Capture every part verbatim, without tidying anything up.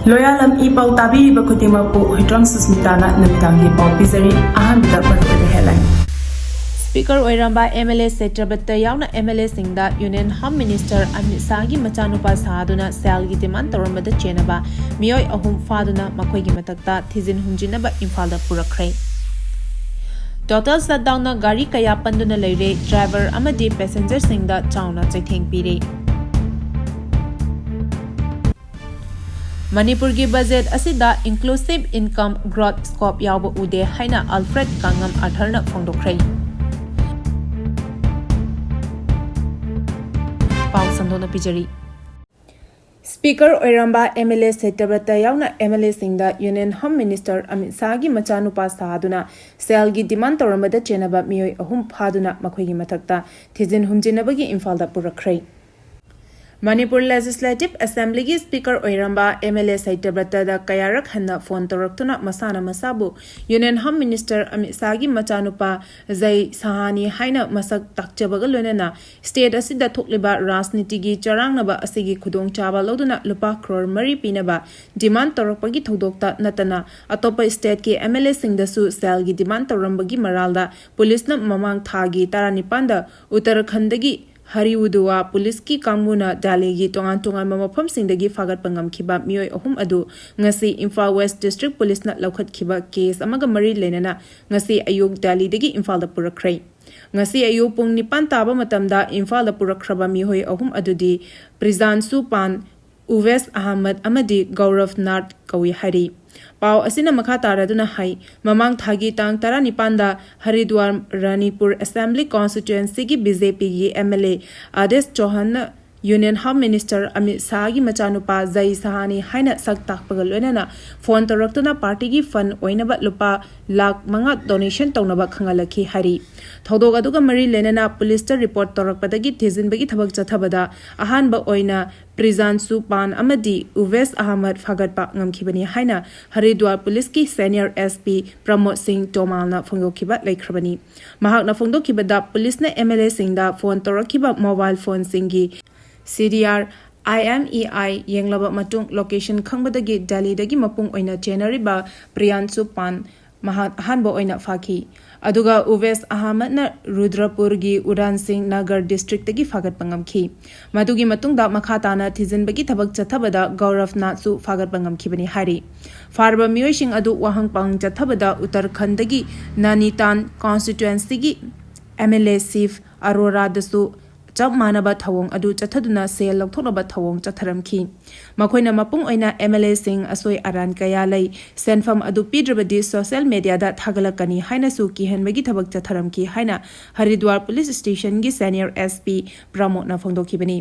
ꯂꯣꯌꯥꯂꯝ E ꯄꯥꯎ ꯇꯥꯕꯤꯔꯤꯕ ꯈꯨꯗꯤꯡꯃꯛꯄꯨ ꯍꯨꯏꯗ꯭ꯔꯣꯝ ꯁꯨꯁꯃꯤꯇꯥꯅ ꯅꯨꯃꯤꯗꯥꯡꯒꯤ ꯄꯥꯎ ꯄꯤꯖꯔꯤ꯫ ꯑꯍꯥꯟꯕꯗ ꯃꯔꯨꯑꯣꯏꯕ headline꯫ ꯁ꯭ꯄꯤꯀꯔ ꯑꯣꯏꯔꯝꯕ MLA ꯁꯇ꯭ꯌꯕ꯭ꯔꯇ ꯌꯥꯎꯅ MLAꯁꯤꯡꯗ Union Home Minister ꯑꯃꯤꯠ ꯁꯥꯍꯒꯤ ꯃꯆꯥꯅꯨꯄꯥ ꯁꯥꯍꯗꯨꯅ ꯁꯦꯜꯒꯤ demand ꯇꯧꯔꯝꯕꯗ ꯆꯦꯟꯅꯕ ꯃꯤꯑꯣꯏ ꯑꯍꯨꯝ ꯐꯥꯗꯨꯅ ꯃꯈꯣꯏꯒꯤ ꯃꯊꯛꯇ ꯊꯤꯖꯤꯟ ꯍꯨꯝꯖꯤꯟꯅꯕ ꯏꯝꯐꯥꯜꯗ ꯄꯨꯔꯛꯈ꯭ꯔꯦ꯫ Total shutdownꯅ ꯒꯥꯔꯤ ꯀꯌꯥ ꯄꯟꯗꯨꯅ ꯂꯩꯔꯦ, driver ꯑꯃꯗꯤ passengerꯁꯤꯡꯗ ꯆꯥꯎꯅ ꯆꯩꯊꯦꯡ ꯄꯤꯔꯦ꯫ ꯃꯅꯤꯄꯨꯔꯒꯤ budget ꯑꯁꯤꯗ inclusive income growth scope ꯌꯥꯎꯕ ꯎꯗꯦ ꯍꯥꯏꯅ ꯑꯜꯐ꯭ꯔꯦꯗ ꯀꯥꯡꯉꯝ ꯑꯥꯔꯊꯔꯅ ꯐꯣꯡꯗꯣꯛꯈ꯭ꯔꯦ꯫ ꯄꯥꯎ ꯁꯟꯗꯣꯛꯅ ꯄꯤꯖꯔꯤ꯫ ꯁ꯭ꯄꯤꯀꯔ ꯑꯣꯏꯔꯝꯕ MLA ꯁꯇ꯭ꯌꯕ꯭ꯔꯇ ꯌꯥꯎꯅ MLAꯁꯤꯡꯗ Union Home Minister ꯑꯃꯤꯠ ꯁꯥꯍꯒꯤ ꯃꯆꯥꯅꯨꯄꯥ ꯁꯥꯍꯗꯨꯅ ꯁꯦꯜꯒꯤ demand ꯇꯧꯔꯝꯕꯗ ꯆꯦꯟꯅꯕ ꯃꯤꯑꯣꯏ ꯑꯍꯨꯝ ꯐꯥꯗꯨꯅ ꯃꯈꯣꯏꯒꯤ ꯃꯊꯛꯇ ꯊꯤꯖꯤꯟ ꯍꯨꯝꯖꯤꯟꯅꯕꯒꯤ ꯏꯝꯐꯥꯜꯗ ꯄꯨꯔꯛꯈ꯭ꯔꯦ꯫ ꯃꯅꯤꯄꯨꯔ Legislative Assemblyꯒꯤ ꯁ꯭ꯄꯤꯀꯔ ꯑꯣꯏꯔꯝꯕ MLA ꯁꯇ꯭ꯌꯕ꯭ꯔꯇꯗ ꯀꯌꯥꯔꯛ ꯍꯟꯅ ꯐꯣꯟ ꯇꯧꯔꯛꯇꯨꯅ ꯃꯁꯥꯅ ꯃꯁꯥꯕꯨ Union Home Minister ꯑꯃꯤꯠ ꯁꯥꯍꯒꯤ ꯃꯆꯥꯅꯨꯄꯥ ꯖꯩ ꯁꯥꯍꯅꯤ ꯍꯥꯏꯅ ꯃꯁꯛ ꯇꯥꯛꯆꯕꯒ ꯂꯣꯏꯅꯅ state ꯑꯁꯤꯗ ꯊꯣꯛꯂꯤꯕ ꯔꯥꯖꯅꯤꯇꯤꯒꯤ ꯆꯔꯥꯡꯅꯕ ꯑꯁꯤꯒꯤ ꯈꯨꯗꯣꯡꯆꯥꯕ ꯂꯧꯗꯨꯅ ꯂꯨꯄꯥ ꯀ꯭ꯔꯣꯔ ꯃꯔꯤ ꯄꯤꯅꯕ demand ꯇꯧꯔꯛꯄꯒꯤ ꯊꯧꯗꯣꯛꯇ ꯅꯠꯇꯅ ꯑꯇꯣꯞꯄ stateꯀꯤ MLAꯁꯤꯡꯗꯁꯨ ꯁꯦꯜꯒꯤ demand ꯇꯧꯔꯝꯕꯒꯤ ꯃꯔꯥꯜꯗ ꯄꯨꯂꯤꯁꯅ ꯃꯃꯥꯡ ꯊꯥꯒꯤ ꯇꯔꯥꯅꯤꯄꯥꯟꯗ ꯎꯠꯇꯔꯥꯈꯟꯗꯒꯤ ꯍꯔꯤꯎꯗꯨꯋꯥ ꯄꯨꯂꯤꯁꯀꯤ ꯀꯥꯡꯕꯨꯅ ꯗꯦꯜꯂꯤꯒꯤ ꯇꯣꯉꯥꯟ ꯇꯣꯉꯥꯟꯕ ꯃꯐꯝꯁꯤꯡꯗꯒꯤ ꯐꯥꯒꯠꯄ ꯉꯝꯈꯤꯕ ꯃꯤꯑꯣꯏ ꯑꯍꯨꯝ ꯑꯗꯨ ꯉꯁꯤ ꯏꯝꯐꯥꯜ West District ꯄꯨꯂꯤꯁꯅ ꯂꯧꯈꯠꯈꯤꯕ case ꯑꯃꯒ ꯃꯔꯤ ꯂꯩꯅꯅ ꯉꯁꯤ ꯑꯌꯨꯛ ꯗꯦꯜꯂꯤꯗꯒꯤ ꯏꯝꯐꯥꯜꯗ ꯄꯨꯔꯛꯈ꯭ꯔꯦ꯫ ꯉꯁꯤ ꯑꯌꯨꯛ ꯄꯨꯡ ꯅꯤꯄꯥꯟ ꯇꯥꯕ ꯃꯇꯝꯗ ꯏꯝꯐꯥꯜꯗ ꯄꯨꯔꯛꯈ꯭ꯔꯕ ꯃꯤꯑꯣꯏ ꯑꯍꯨꯝ ꯑꯗꯨꯗꯤ ꯄ꯭ꯔꯤꯖꯥꯟꯁꯨ ꯄꯥꯟ, ꯎꯋꯦꯁ ꯑꯍꯃꯗ ꯑꯃꯗꯤ ꯒꯧꯔꯚ ꯅꯥꯊ ꯀꯧꯏ ꯍꯥꯏꯔꯤ꯫ ꯄꯥꯎ ꯑꯁꯤꯅ ꯃꯈꯥ ꯇꯥꯔꯗꯨꯅ ꯍꯥꯏ, ꯃꯃꯥꯡ ꯊꯥꯒꯤ ꯇꯥꯡ ꯇꯔꯥꯅꯤꯄꯥꯟꯗ Haridwar ꯔꯥꯅꯤꯄꯨꯔ Assembly Constituencyꯒꯤ BJPꯒꯤ MLA ꯑꯥꯗꯦꯁ ꯆꯧꯍꯥꯟꯅ Union Home Minister Amit ꯁꯥꯍꯒꯤ ꯃꯆꯥꯅꯨꯄꯥ ꯖꯩ ꯁꯥꯍꯅꯤ ꯍꯥꯏꯅ ꯁꯛ ꯇꯥꯛꯄꯒ ꯂꯣꯏꯅꯅ ꯐꯣꯟ ꯇꯧꯔꯛꯇꯨꯅ partyꯒꯤ fund ꯑꯣꯏꯅꯕ ꯂꯨꯄꯥ ꯂꯥꯈ ꯃꯉꯥ donation ꯇꯧꯅꯕ ꯈꯪꯍꯜꯂꯛꯈꯤ ꯍꯥꯏꯔꯤ꯫ ꯊꯧꯗꯣꯛ ꯑꯗꯨꯒ ꯃꯔꯤ ꯂꯩꯅꯅ ꯄꯨꯂꯤꯁꯇ report ꯇꯧꯔꯛꯄꯗꯒꯤ ꯊꯤꯖꯤꯟꯕꯒꯤ ꯊꯕꯛ ꯆꯠꯊꯕꯗ ꯑꯍꯥꯟꯕ ꯑꯣꯏꯅ ꯄ꯭ꯔꯤꯖꯥꯟꯁꯨ ꯄꯥꯟ ꯑꯃꯗꯤ ꯎꯋꯦꯁ ꯑꯍꯃꯗ ꯐꯥꯒꯠꯄ ꯉꯝꯈꯤꯕꯅꯤ ꯍꯥꯏꯅ ꯍꯔꯤꯗ꯭ꯋꯥꯔ ꯄꯨꯂꯤꯁꯀꯤ senior SP ꯄ꯭ꯔꯃꯣꯗ ꯁꯤꯡ ꯇꯣꯃꯥꯜꯅ ꯐꯣꯡꯗꯣꯛꯈꯤꯕ ꯂꯩꯈ꯭ꯔꯕꯅꯤ꯫ ꯃꯍꯥꯛꯅ ꯐꯣꯡꯗꯣꯛꯈꯤꯕꯗ ꯄꯨꯂꯤꯁꯅ MLAꯁꯤꯡꯗ ꯐꯣꯟ ꯇꯧꯔꯛꯈꯤꯕ mobile phoneꯁꯤꯡꯒꯤ CDR IMEI ꯌꯦꯡꯂꯕ ꯃꯇꯨꯡ location ꯈꯪꯕꯗꯒꯤ ꯗꯦꯜꯂꯤꯗꯒꯤ ꯃꯄꯨꯡ ꯑꯣꯏꯅ ꯆꯦꯟꯅꯔꯤꯕ ꯄ꯭ꯔꯤꯌꯥꯟꯁꯨ ꯄꯥꯟ ꯃꯍꯥꯛ ꯑꯍꯥꯟꯕ ꯑꯣꯏꯅ ꯐꯥꯈꯤ꯫ ꯑꯗꯨꯒ ꯎꯕꯦꯁ ꯑꯍꯃꯗꯅ ꯔꯨꯗ꯭ꯔꯄꯨꯔꯒꯤ ꯎꯗꯥꯟ ꯁꯤꯡ ꯅꯒꯔ district ꯇꯒꯤ ꯐꯥꯒꯠꯄ ꯉꯝꯈꯤ꯫ ꯃꯗꯨꯒꯤ ꯃꯇꯨꯡꯗ ꯃꯈꯥ ꯇꯥꯅ ꯊꯤꯖꯤꯟꯕꯒꯤ ꯊꯕꯛ ꯆꯠꯊꯕꯗ ꯒꯧꯔꯕ ꯅꯥꯊꯁꯨ ꯐꯥꯒꯠꯄ ꯉꯝꯈꯤꯕꯅꯤ ꯍꯥꯏꯔꯤ꯫ ꯐꯥꯔꯕ ꯃꯤꯑꯣꯏꯁꯤꯡ ꯑꯗꯨ ꯋꯥꯍꯪ ꯄꯥꯎꯍꯪ ꯆꯠꯊꯕꯗ ꯎꯠꯇꯔꯈꯟꯗꯒꯤ ꯅꯥꯅꯤꯇꯥꯟ constituency ꯒꯤ MLA ꯁꯤꯚ ꯑꯔꯣꯔꯥꯗꯁꯨ ꯆꯞ ꯃꯥꯟꯅꯕ ꯊꯧꯑꯣꯡ ꯑꯗꯨ ꯆꯠꯊꯗꯨꯅ ꯁꯦꯜ ꯂꯧꯊꯣꯛꯅꯕ ꯊꯧꯑꯣꯡ ꯆꯠꯊꯔꯝꯈꯤ꯫ ꯃꯈꯣꯏꯅ ꯃꯄꯨꯡ ꯑꯣꯏꯅ MLA ꯁꯤꯡ ꯑꯁꯣꯏ ꯑꯔꯥꯟ ꯀꯌꯥ ꯂꯩ, ꯁꯦꯟꯐꯝ ꯑꯗꯨ ꯄꯤꯗ꯭ꯔꯕꯗꯤ social media ꯗ ꯊꯥꯒꯠꯂꯛꯀꯅꯤ ꯍꯥꯏꯅꯁꯨ ꯀꯤꯍꯟꯕꯒꯤ ꯊꯕꯛ ꯆꯠꯊꯔꯝꯈꯤ ꯍꯥꯏꯅ ꯍꯔꯤꯗ꯭ꯋꯥꯔ police station ꯒꯤ senior SP ꯄ꯭ꯔꯃꯣꯗꯅ ꯐꯣꯡꯗꯣꯛꯈꯤꯕꯅꯤ꯫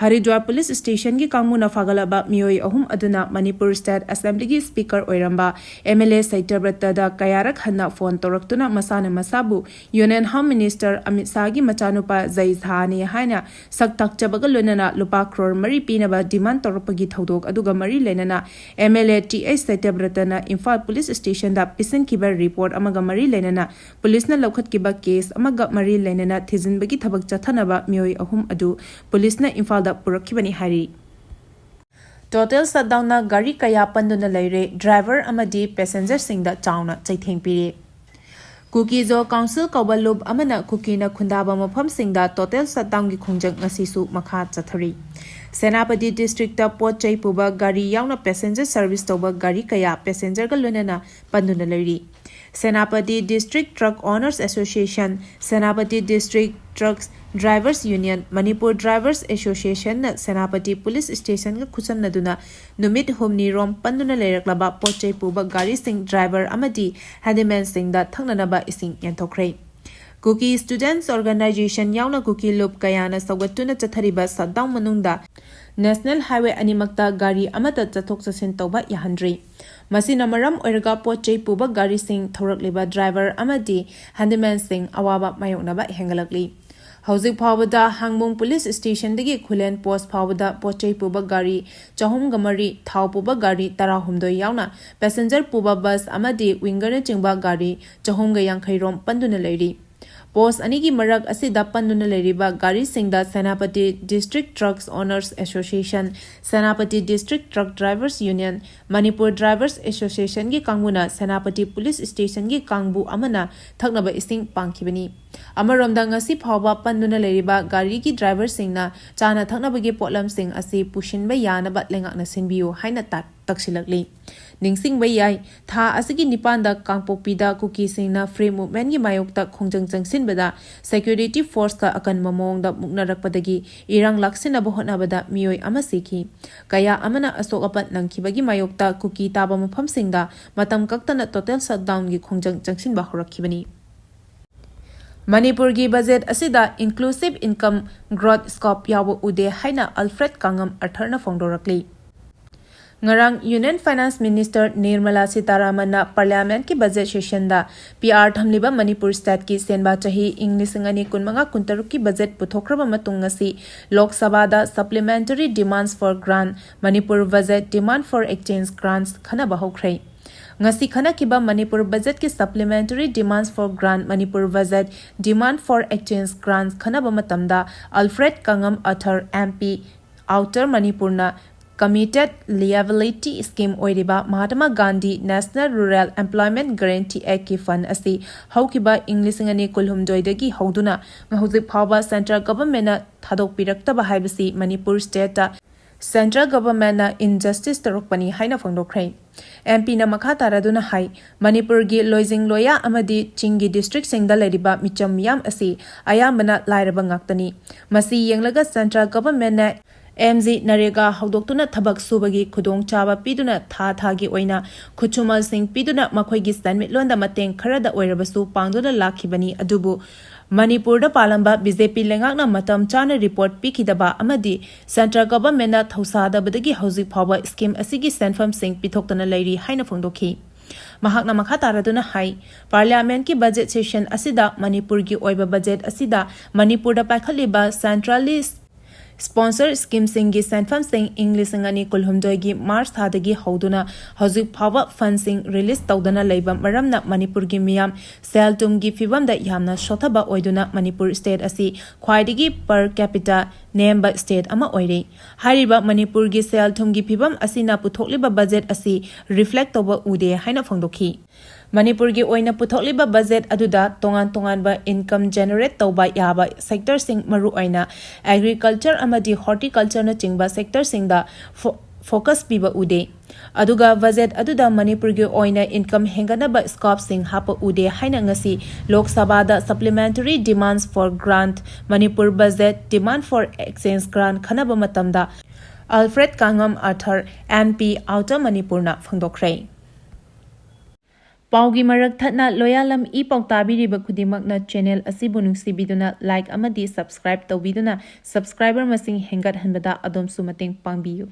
Haridwar police station ꯒꯤ ꯀꯥꯡꯕꯨꯅ ꯐꯥꯒꯠꯂꯕ ꯃꯤꯑꯣꯏ ꯑꯍꯨꯝ ꯑꯗꯨꯅ ꯃꯅꯤꯄꯨꯔ state assembly ꯒꯤ speaker ꯑꯣꯏꯔꯝꯕ MLA ꯁꯇ꯭ꯌꯕ꯭ꯔꯇꯗ ꯀꯌꯥꯔꯛ ꯍꯟꯅ phone ꯇꯧꯔꯛꯇꯨꯅ ꯃꯁꯥꯅ ꯃꯁꯥꯕꯨ Union Home Minister ꯑꯃꯤꯠ ꯁꯥꯍꯒꯤ ꯃꯆꯥꯅꯨꯄꯥ ꯖꯩ ꯁꯥꯍꯅꯤ ꯍꯥꯏꯅ ꯁꯛ ꯇꯥꯛꯆꯕꯒ ꯂꯣꯏꯅꯅ ꯂꯨꯄꯥ ꯀ꯭ꯔꯣꯔ ꯃꯔꯤ ꯄꯤꯅꯕ demand ꯇꯧꯔꯛꯄꯒꯤ ꯊꯧꯗꯣꯛ ꯑꯗꯨꯒ ꯃꯔꯤ ꯂꯩꯅꯅ MLA ꯇꯤ ꯑꯩꯆ ꯁꯇ꯭ꯌꯕ꯭ꯔꯇꯅ ꯏꯝꯐꯥꯜ police station ꯗ ꯄꯤꯁꯤꯟꯈꯤꯕ report ꯑꯃꯒ ꯃꯔꯤ ꯂꯩꯅꯅ police ꯅ ꯂꯧꯈꯠꯈꯤꯕ case ꯑꯃꯒ ꯃꯔꯤ ꯂꯩꯅꯅ ꯊꯤꯖꯤꯟꯕꯒꯤ ꯊꯕꯛ ꯆꯠꯊꯅꯕ ꯃꯤꯑꯣꯏ ꯑꯍꯨꯝ ꯑꯗꯨ police ꯅ ꯏꯝꯐꯥꯜꯗ ꯄꯨꯔꯛꯈꯤꯕꯅꯤ ꯍꯥꯏꯔꯤ꯫ Total shutdown ꯅ ꯒꯥꯔꯤ ꯀꯌꯥ ꯄꯟꯗꯨꯅ ꯂꯩꯔꯦ, driver ꯑꯃꯗꯤ passenger ꯁꯤꯡꯗ ꯆꯥꯎꯅ ꯆꯩꯊꯦꯡ ꯄꯤꯔꯦ꯫ ꯀꯨꯀꯤ-ꯖꯣ council ꯀꯧꯕ ꯂꯨꯞ ꯑꯃꯅ ꯀꯨꯀꯤꯅ ꯈꯨꯟꯗꯥꯕ ꯃꯐꯝꯁꯤꯡꯗ total shutdown ꯒꯤ ꯈꯣꯡꯖꯪ ꯉꯁꯤꯁꯨ ꯃꯈꯥ ꯆꯠꯊꯔꯤ꯫ ꯁꯦꯅꯥꯄꯇꯤ district ꯇ ꯄꯣꯠ ꯆꯩ ꯄꯨꯕ ꯒꯥꯔꯤ ꯌꯥꯎꯅ passenger service ꯇꯧꯕ ꯒꯥꯔꯤ ꯀꯌꯥ passenger ꯒ ꯂꯣꯏꯅꯅ ꯄꯟꯗꯨꯅ ꯂꯩꯔꯤ꯫ Senapati District Truck Owners Association, Senapati District Truck Drivers Union, Manipur Drivers Association ꯅ ꯁꯦꯅꯥꯄꯇꯤ police station ꯒ ꯈꯨꯠꯁꯝꯅꯗꯨꯅ ꯅꯨꯃꯤꯠ ꯍꯨꯝꯅꯤꯔꯣꯝ ꯄꯟꯗꯨꯅ ꯂꯩꯔꯛꯂꯕ ꯄꯣꯠ ꯆꯩ ꯄꯨꯕ ꯒꯥꯔꯤꯁꯤꯡ, driver ꯑꯃꯗꯤ handyman ꯁꯤꯡꯗ ꯊꯛꯅꯅꯕ ꯏꯁꯤꯡ ꯌꯦꯟꯊꯣꯛꯈ꯭ꯔꯦ꯫ ꯀꯨꯀꯤ Students Organisation ꯌꯥꯎꯅ ꯀꯨꯀꯤ ꯂꯨꯞ ꯀꯌꯥꯅ ꯁꯧꯒꯠꯇꯨꯅ ꯆꯠꯊꯔꯤꯕ shutdown ꯃꯅꯨꯡꯗ National Highway ꯑꯅꯤꯃꯛꯇ ꯒꯥꯔꯤ ꯑꯃꯠꯇ ꯆꯠꯊꯣꯛ ꯆꯠꯁꯤꯟ ꯇꯧꯕ ꯌꯥꯍꯟꯗ꯭ꯔꯤ꯫ ꯃꯁꯤꯅ ꯃꯔꯝ ꯑꯣꯏꯔꯒ ꯄꯣꯠ ꯆꯩ ꯄꯨꯕ ꯒꯥꯔꯤꯁꯤꯡ, ꯊꯧꯔꯛꯂꯤꯕ driver ꯑꯃꯗꯤ handyman ꯁꯤꯡ ꯑꯋꯥꯕ ꯃꯥꯌꯣꯛꯅꯕ ꯍꯦꯟꯒꯠꯂꯛꯂꯤ꯫ ꯍꯧꯖꯤꯛ ꯐꯥꯎꯕꯗ ꯍꯥꯡꯕꯨꯡ police station ꯗꯒꯤ ꯈꯨꯂꯦꯟ post ꯐꯥꯎꯕꯗ ꯄꯣꯠ ꯆꯩ ꯄꯨꯕ ꯒꯥꯔꯤ ꯆꯍꯨꯝꯒ ꯃꯔꯤ, ꯊꯥꯎ ꯄꯨꯕ ꯒꯥꯔꯤ ꯇꯔꯥꯍꯨꯝꯗꯣꯏ ꯌꯥꯎꯅ passenger ꯄꯨꯕ bus ꯑꯃꯗꯤ winger ꯅꯆꯤꯡꯕ ꯒꯥꯔꯤ ꯆꯍꯨꯝꯒ ꯌꯥꯡꯈꯩ ꯔꯣꯝ ꯄꯟꯗꯨꯅ ꯂꯩꯔꯤ꯫ ꯄꯣꯁ ꯑꯅꯤꯒꯤ ꯃꯔꯛ ꯑꯁꯤꯗ ꯄꯟꯗꯨꯅ ꯂꯩꯔꯤꯕ ꯒꯥꯔꯤꯁꯤꯡꯗ Senapati District Trucks Owners Association, Senapati District Truck Drivers Union, Manipur Drivers Associationꯒꯤ ꯀꯥꯡꯕꯨꯅ ꯁꯦꯅꯥꯄꯇꯤ ꯄꯨꯂꯤꯁ ꯁ꯭ꯇꯦꯁꯟꯒꯤ ꯀꯥꯡꯕꯨ ꯑꯃꯅ ꯊꯛꯅꯕ ꯏꯁꯤꯡ ꯄꯥꯡꯈꯤꯕꯅꯤ꯫ ꯑꯃꯔꯣꯝꯗ, ꯉꯁꯤ ꯐꯥꯎꯕ ꯄꯟꯗꯨꯅ ꯂꯩꯔꯤꯕ ꯒꯥꯔꯤꯒꯤ ꯗ꯭ꯔꯥꯏꯚꯔꯁꯤꯡꯅ ꯆꯥꯅ ꯊꯛꯅꯕꯒꯤ ꯄꯣꯠꯂꯝꯁꯤꯡ ꯑꯁꯤ ꯄꯨꯁꯤꯟꯕ ꯌꯥꯅꯕ ꯂꯩꯉꯥꯛꯅ ꯁꯤꯟꯕꯤꯌꯨ ꯍꯥꯏꯅ ꯇꯥꯛ-, ꯇꯛꯁꯤꯜꯂꯛꯂꯤ꯫ ꯅꯤꯡꯁꯤꯡꯕ ꯌꯥꯏ, ꯊꯥ ꯑꯁꯤꯒꯤ ꯅꯤꯄꯥꯟꯗ ꯀꯥꯡꯄꯣꯛꯄꯤꯗ ꯀꯨꯀꯤꯁꯤꯡꯅ Free Movementꯒꯤ ꯃꯥꯌꯣꯛꯇ ꯈꯣꯡꯖꯪ ꯆꯪꯁꯤꯟꯕꯗ security forceꯀ ꯑꯀꯟꯕ ꯃꯑꯣꯡꯗ ꯃꯨꯛꯅꯔꯛꯄꯗꯒꯤ ꯏꯔꯥꯡ ꯂꯥꯛꯁꯤꯟꯅꯕ ꯍꯣꯠꯅꯕꯗ ꯃꯤꯑꯣꯏ ꯑꯃ ꯁꯤꯈꯤ꯫ ꯀꯌꯥ ꯑꯃꯅ ꯑꯁꯣꯛ ꯑꯄꯟ ꯅꯪꯈꯤꯕꯒꯤ ꯃꯥꯌꯣꯛꯇ ꯀꯨꯀꯤ ꯇꯥꯕ ꯃꯐꯝꯁꯤꯡꯗ ꯃꯇꯝ ꯀꯛꯇꯅ total shutdownꯒꯤ ꯈꯣꯡꯖꯪ ꯆꯪꯁꯤꯟꯕ ꯍꯧꯔꯛꯈꯤꯕꯅꯤ꯫ ꯃꯅꯤꯄꯨꯔꯒꯤ ꯕꯖꯦꯠ ꯑꯁꯤꯗ inclusive income growth scope ꯌꯥꯎꯕ ꯎꯗꯦ ꯍꯥꯏꯅ ꯑꯜꯐ꯭ꯔꯦꯗ ꯀꯥꯉꯝ ꯑꯊꯔꯅ ꯐꯣꯡꯗꯣꯔꯛꯂꯤ꯫ ꯉꯔꯥꯡ Union Finance Minister Nirmala ꯁꯤꯇꯥꯔꯥꯃꯟꯅ Parliamentꯀꯤ budget sessionꯗ P R ꯊꯝꯂꯤꯕ ꯃꯅꯤꯄꯨꯔ stateꯀꯤ ꯁꯦꯟꯕꯥ ꯆꯍꯤ ꯏꯪ ꯂꯤꯁꯤꯡ ꯑꯅꯤ ꯀꯨꯟꯃꯉꯥ ꯀꯨꯟꯇꯔꯨꯛꯀꯤ budget ꯄꯨꯊꯣꯛꯈ꯭ꯔꯕ ꯃꯇꯨꯡ ꯉꯁꯤ ꯂꯣꯛ ꯁꯚꯥꯗ Supplementary Demands for Grant, Manipur Budget Demand for Exchange Grants ꯈꯟꯅꯕ ꯍꯧꯈ꯭ꯔꯦ꯫ ꯉꯁꯤ ꯈꯟꯅꯈꯤꯕ Manipur budgetꯀꯤ Supplementary Demands for Grant, Manipur Budget Demand for Exchange Grants ꯈꯟꯅꯕ ꯃꯇꯝꯗ Alfred Kangam Arthur, M P, Outer Manipurꯅ Committed Liability Scheme ꯑꯣꯏꯔꯤꯕ Mahatma Gandhi National Rural Employment Guarantee Actꯀꯤ fund ꯑꯁꯤ ꯍꯧꯈꯤꯕ ꯏꯪ ꯂꯤꯁꯤꯡ ꯑꯅꯤ ꯀꯨꯟꯍꯨꯝꯗꯣꯏꯗꯒꯤ ꯍꯧꯗꯨꯅ ꯍꯧꯖꯤꯛ ꯐꯥꯎꯕ central governmentꯅ ꯊꯥꯗꯣꯛꯄꯤꯔꯛꯇꯕ ꯍꯥꯏꯕꯁꯤ ꯃꯅꯤꯄꯨꯔ stateꯇ central governmentꯅ injustice ꯇꯧꯔꯛꯄꯅꯤ ꯍꯥꯏꯅ ꯐꯣꯡꯗꯣꯛꯈ꯭ꯔꯦ꯫ M Pꯅ ꯃꯈꯥ ꯇꯥꯔꯗꯨꯅ ꯍꯥꯏ, ꯃꯅꯤꯄꯨꯔꯒꯤ ꯂꯣꯏꯖꯤꯡ ꯂꯣꯌꯥ ꯑꯃꯗꯤ ꯆꯤꯡꯒꯤ districtꯁꯤꯡꯗ ꯂꯩꯔꯤꯕ ꯃꯤꯆꯝ ꯃꯤꯌꯥꯝ ꯑꯁꯤ ꯑꯌꯥꯝꯕꯅ ꯂꯥꯏꯔꯕ ꯉꯥꯛꯇꯅꯤ꯫ ꯃꯁꯤ ꯌꯦꯡꯂꯒ central governmentꯅ M G ꯅꯔꯦꯒꯥ ꯍꯧꯗꯣꯛꯇꯨꯅ ꯊꯕꯛ ꯁꯨꯕꯒꯤ ꯈꯨꯗꯣꯡꯆꯥꯕ ꯄꯤꯗꯨꯅ ꯊꯥ ꯊꯥꯒꯤ ꯑꯣꯏꯅ ꯈꯨꯠꯁꯨꯃꯜꯁꯤꯡ ꯄꯤꯗꯨꯅ ꯃꯈꯣꯏꯒꯤ ꯁꯦꯟꯃꯤꯠꯂꯣꯟꯗ ꯃꯇꯦꯡ ꯈꯔꯗ ꯑꯣꯏꯔꯕꯁꯨ ꯄꯥꯡꯗꯨꯅ ꯂꯥꯛꯈꯤꯕꯅꯤ꯫ ꯑꯗꯨꯕꯨ ꯃꯅꯤꯄꯨꯔꯗ ꯄꯥꯜꯂꯝꯕ B J P ꯂꯩꯉꯥꯛꯅ ꯃꯇꯝ ꯆꯥꯅ report ꯄꯤꯈꯤꯗꯕ ꯑꯃꯗꯤ central governmentꯅ ꯊꯧꯁꯥꯗꯕꯗꯒꯤ ꯍꯧꯖꯤꯛ ꯐꯥꯎꯕ scheme ꯑꯁꯤꯒꯤ ꯁꯦꯟꯐꯝꯁꯤꯡ ꯄꯤꯊꯣꯛꯇꯅ ꯂꯩꯔꯤ ꯍꯥꯏꯅ ꯐꯣꯡꯗꯣꯛꯈꯤ꯫ ꯃꯍꯥꯛꯅ ꯃꯈꯥ ꯇꯥꯔꯗꯨꯅ ꯍꯥꯏ, Parliamentꯀꯤ budget session ꯑꯁꯤꯗ ꯃꯅꯤꯄꯨꯔꯒꯤ ꯑꯣꯏꯕ budget ꯑꯁꯤꯗ ꯃꯅꯤꯄꯨꯔꯗ ꯄꯥꯏꯈꯠꯂꯤꯕ centralist Sponsor schemeꯁꯤꯡꯒꯤ ꯁꯦꯟꯐꯝꯁꯤꯡ ꯏꯪ ꯂꯤꯁꯤꯡ ꯑꯅꯤ ꯀꯨꯟꯍꯨꯝꯗꯣꯏꯒꯤ ꯃꯥꯔꯆ ꯊꯥꯗꯒꯤ ꯍꯧꯗꯨꯅ ꯍꯧꯖꯤꯛ ꯐꯥꯎꯕ fundꯁꯤꯡ release ꯇꯧꯗꯅ ꯂꯩꯕ ꯃꯔꯝꯅ ꯃꯅꯤꯄꯨꯔꯒꯤ ꯃꯤꯌꯥꯝ ꯁꯦꯜ ꯊꯨꯝꯒꯤ ꯐꯤꯕꯝꯗ ꯌꯥꯝꯅ ꯁꯣꯠꯊꯕ ꯑꯣꯏꯗꯨꯅ ꯃꯅꯤꯄꯨꯔ state ꯑꯁꯤ ꯈ꯭ꯋꯥꯏꯗꯒꯤ per capita ꯅꯦꯝꯕ state ꯑꯃ ꯑꯣꯏꯔꯤ꯫ ꯍꯥꯏꯔꯤꯕ ꯃꯅꯤꯄꯨꯔꯒꯤ ꯁꯦꯜ ꯊꯨꯝꯒꯤ ꯐꯤꯕꯝ ꯑꯁꯤꯅ ꯄꯨꯊꯣꯛꯂꯤꯕ budget ꯑꯁꯤ reflect ꯇꯧꯕ ꯎꯗꯦ ꯍꯥꯏꯅ ꯐꯣꯡꯗꯣꯛꯈꯤ꯫ ꯃꯅꯤꯄꯨꯔꯒꯤ ꯑꯣꯏꯅ ꯄꯨꯊꯣꯛꯂꯤꯕ budget ꯑꯗꯨꯗ ꯇꯣꯉꯥꯟ ꯇꯣꯉꯥꯟꯕ income generate ꯇꯧꯕ ꯌꯥꯕ sectorꯁꯤꯡ, ꯃꯔꯨꯑꯣꯏꯅ agriculture ꯑꯃꯗꯤ horticultureꯅꯆꯤꯡꯕ sectorꯁꯤꯡꯗ fo-, focus ꯄꯤꯕ ꯎꯗꯦ꯫ ꯑꯗꯨꯒ budget ꯑꯗꯨꯗ ꯃꯅꯤꯄꯨꯔꯒꯤ ꯑꯣꯏꯅ income ꯍꯦꯟꯒꯠꯅꯕ scopeꯁꯤꯡ ꯍꯥꯞꯄ ꯎꯗꯦ ꯍꯥꯏꯅ ꯉꯁꯤ ꯂꯣꯛ ꯁꯚꯥꯗ Supplementary Demands for Grant, Manipur Budget, Demand for Excess Grant ꯈꯟꯅꯕ ꯃꯇꯝꯗ Alfred Kangam, Author, M P, Outer ꯃꯅꯤꯄꯨꯔꯅ ꯐꯣꯡꯗꯣꯛꯈ꯭ꯔꯦ꯫ ꯄꯥꯎꯒꯤ ꯃꯔꯛ ꯊꯠꯅ ꯂꯣꯌꯥꯂꯝ ꯏ ꯄꯥꯎ ꯇꯥꯕꯤꯔꯤꯕ ꯈꯨꯗꯤꯡꯃꯛꯅ channel ꯑꯁꯤꯕꯨ ꯅꯨꯡꯁꯤꯕꯤꯗꯨꯅ like ꯑꯃꯗꯤ subscribe ꯇꯧꯕꯤꯗꯨꯅ subscriber ꯃꯁꯤꯡ ꯍꯦꯟꯒꯠꯍꯟꯕꯗ ꯑꯗꯣꯝꯁꯨ ꯃꯇꯦꯡ ꯄꯥꯡꯕꯤꯌꯨ꯫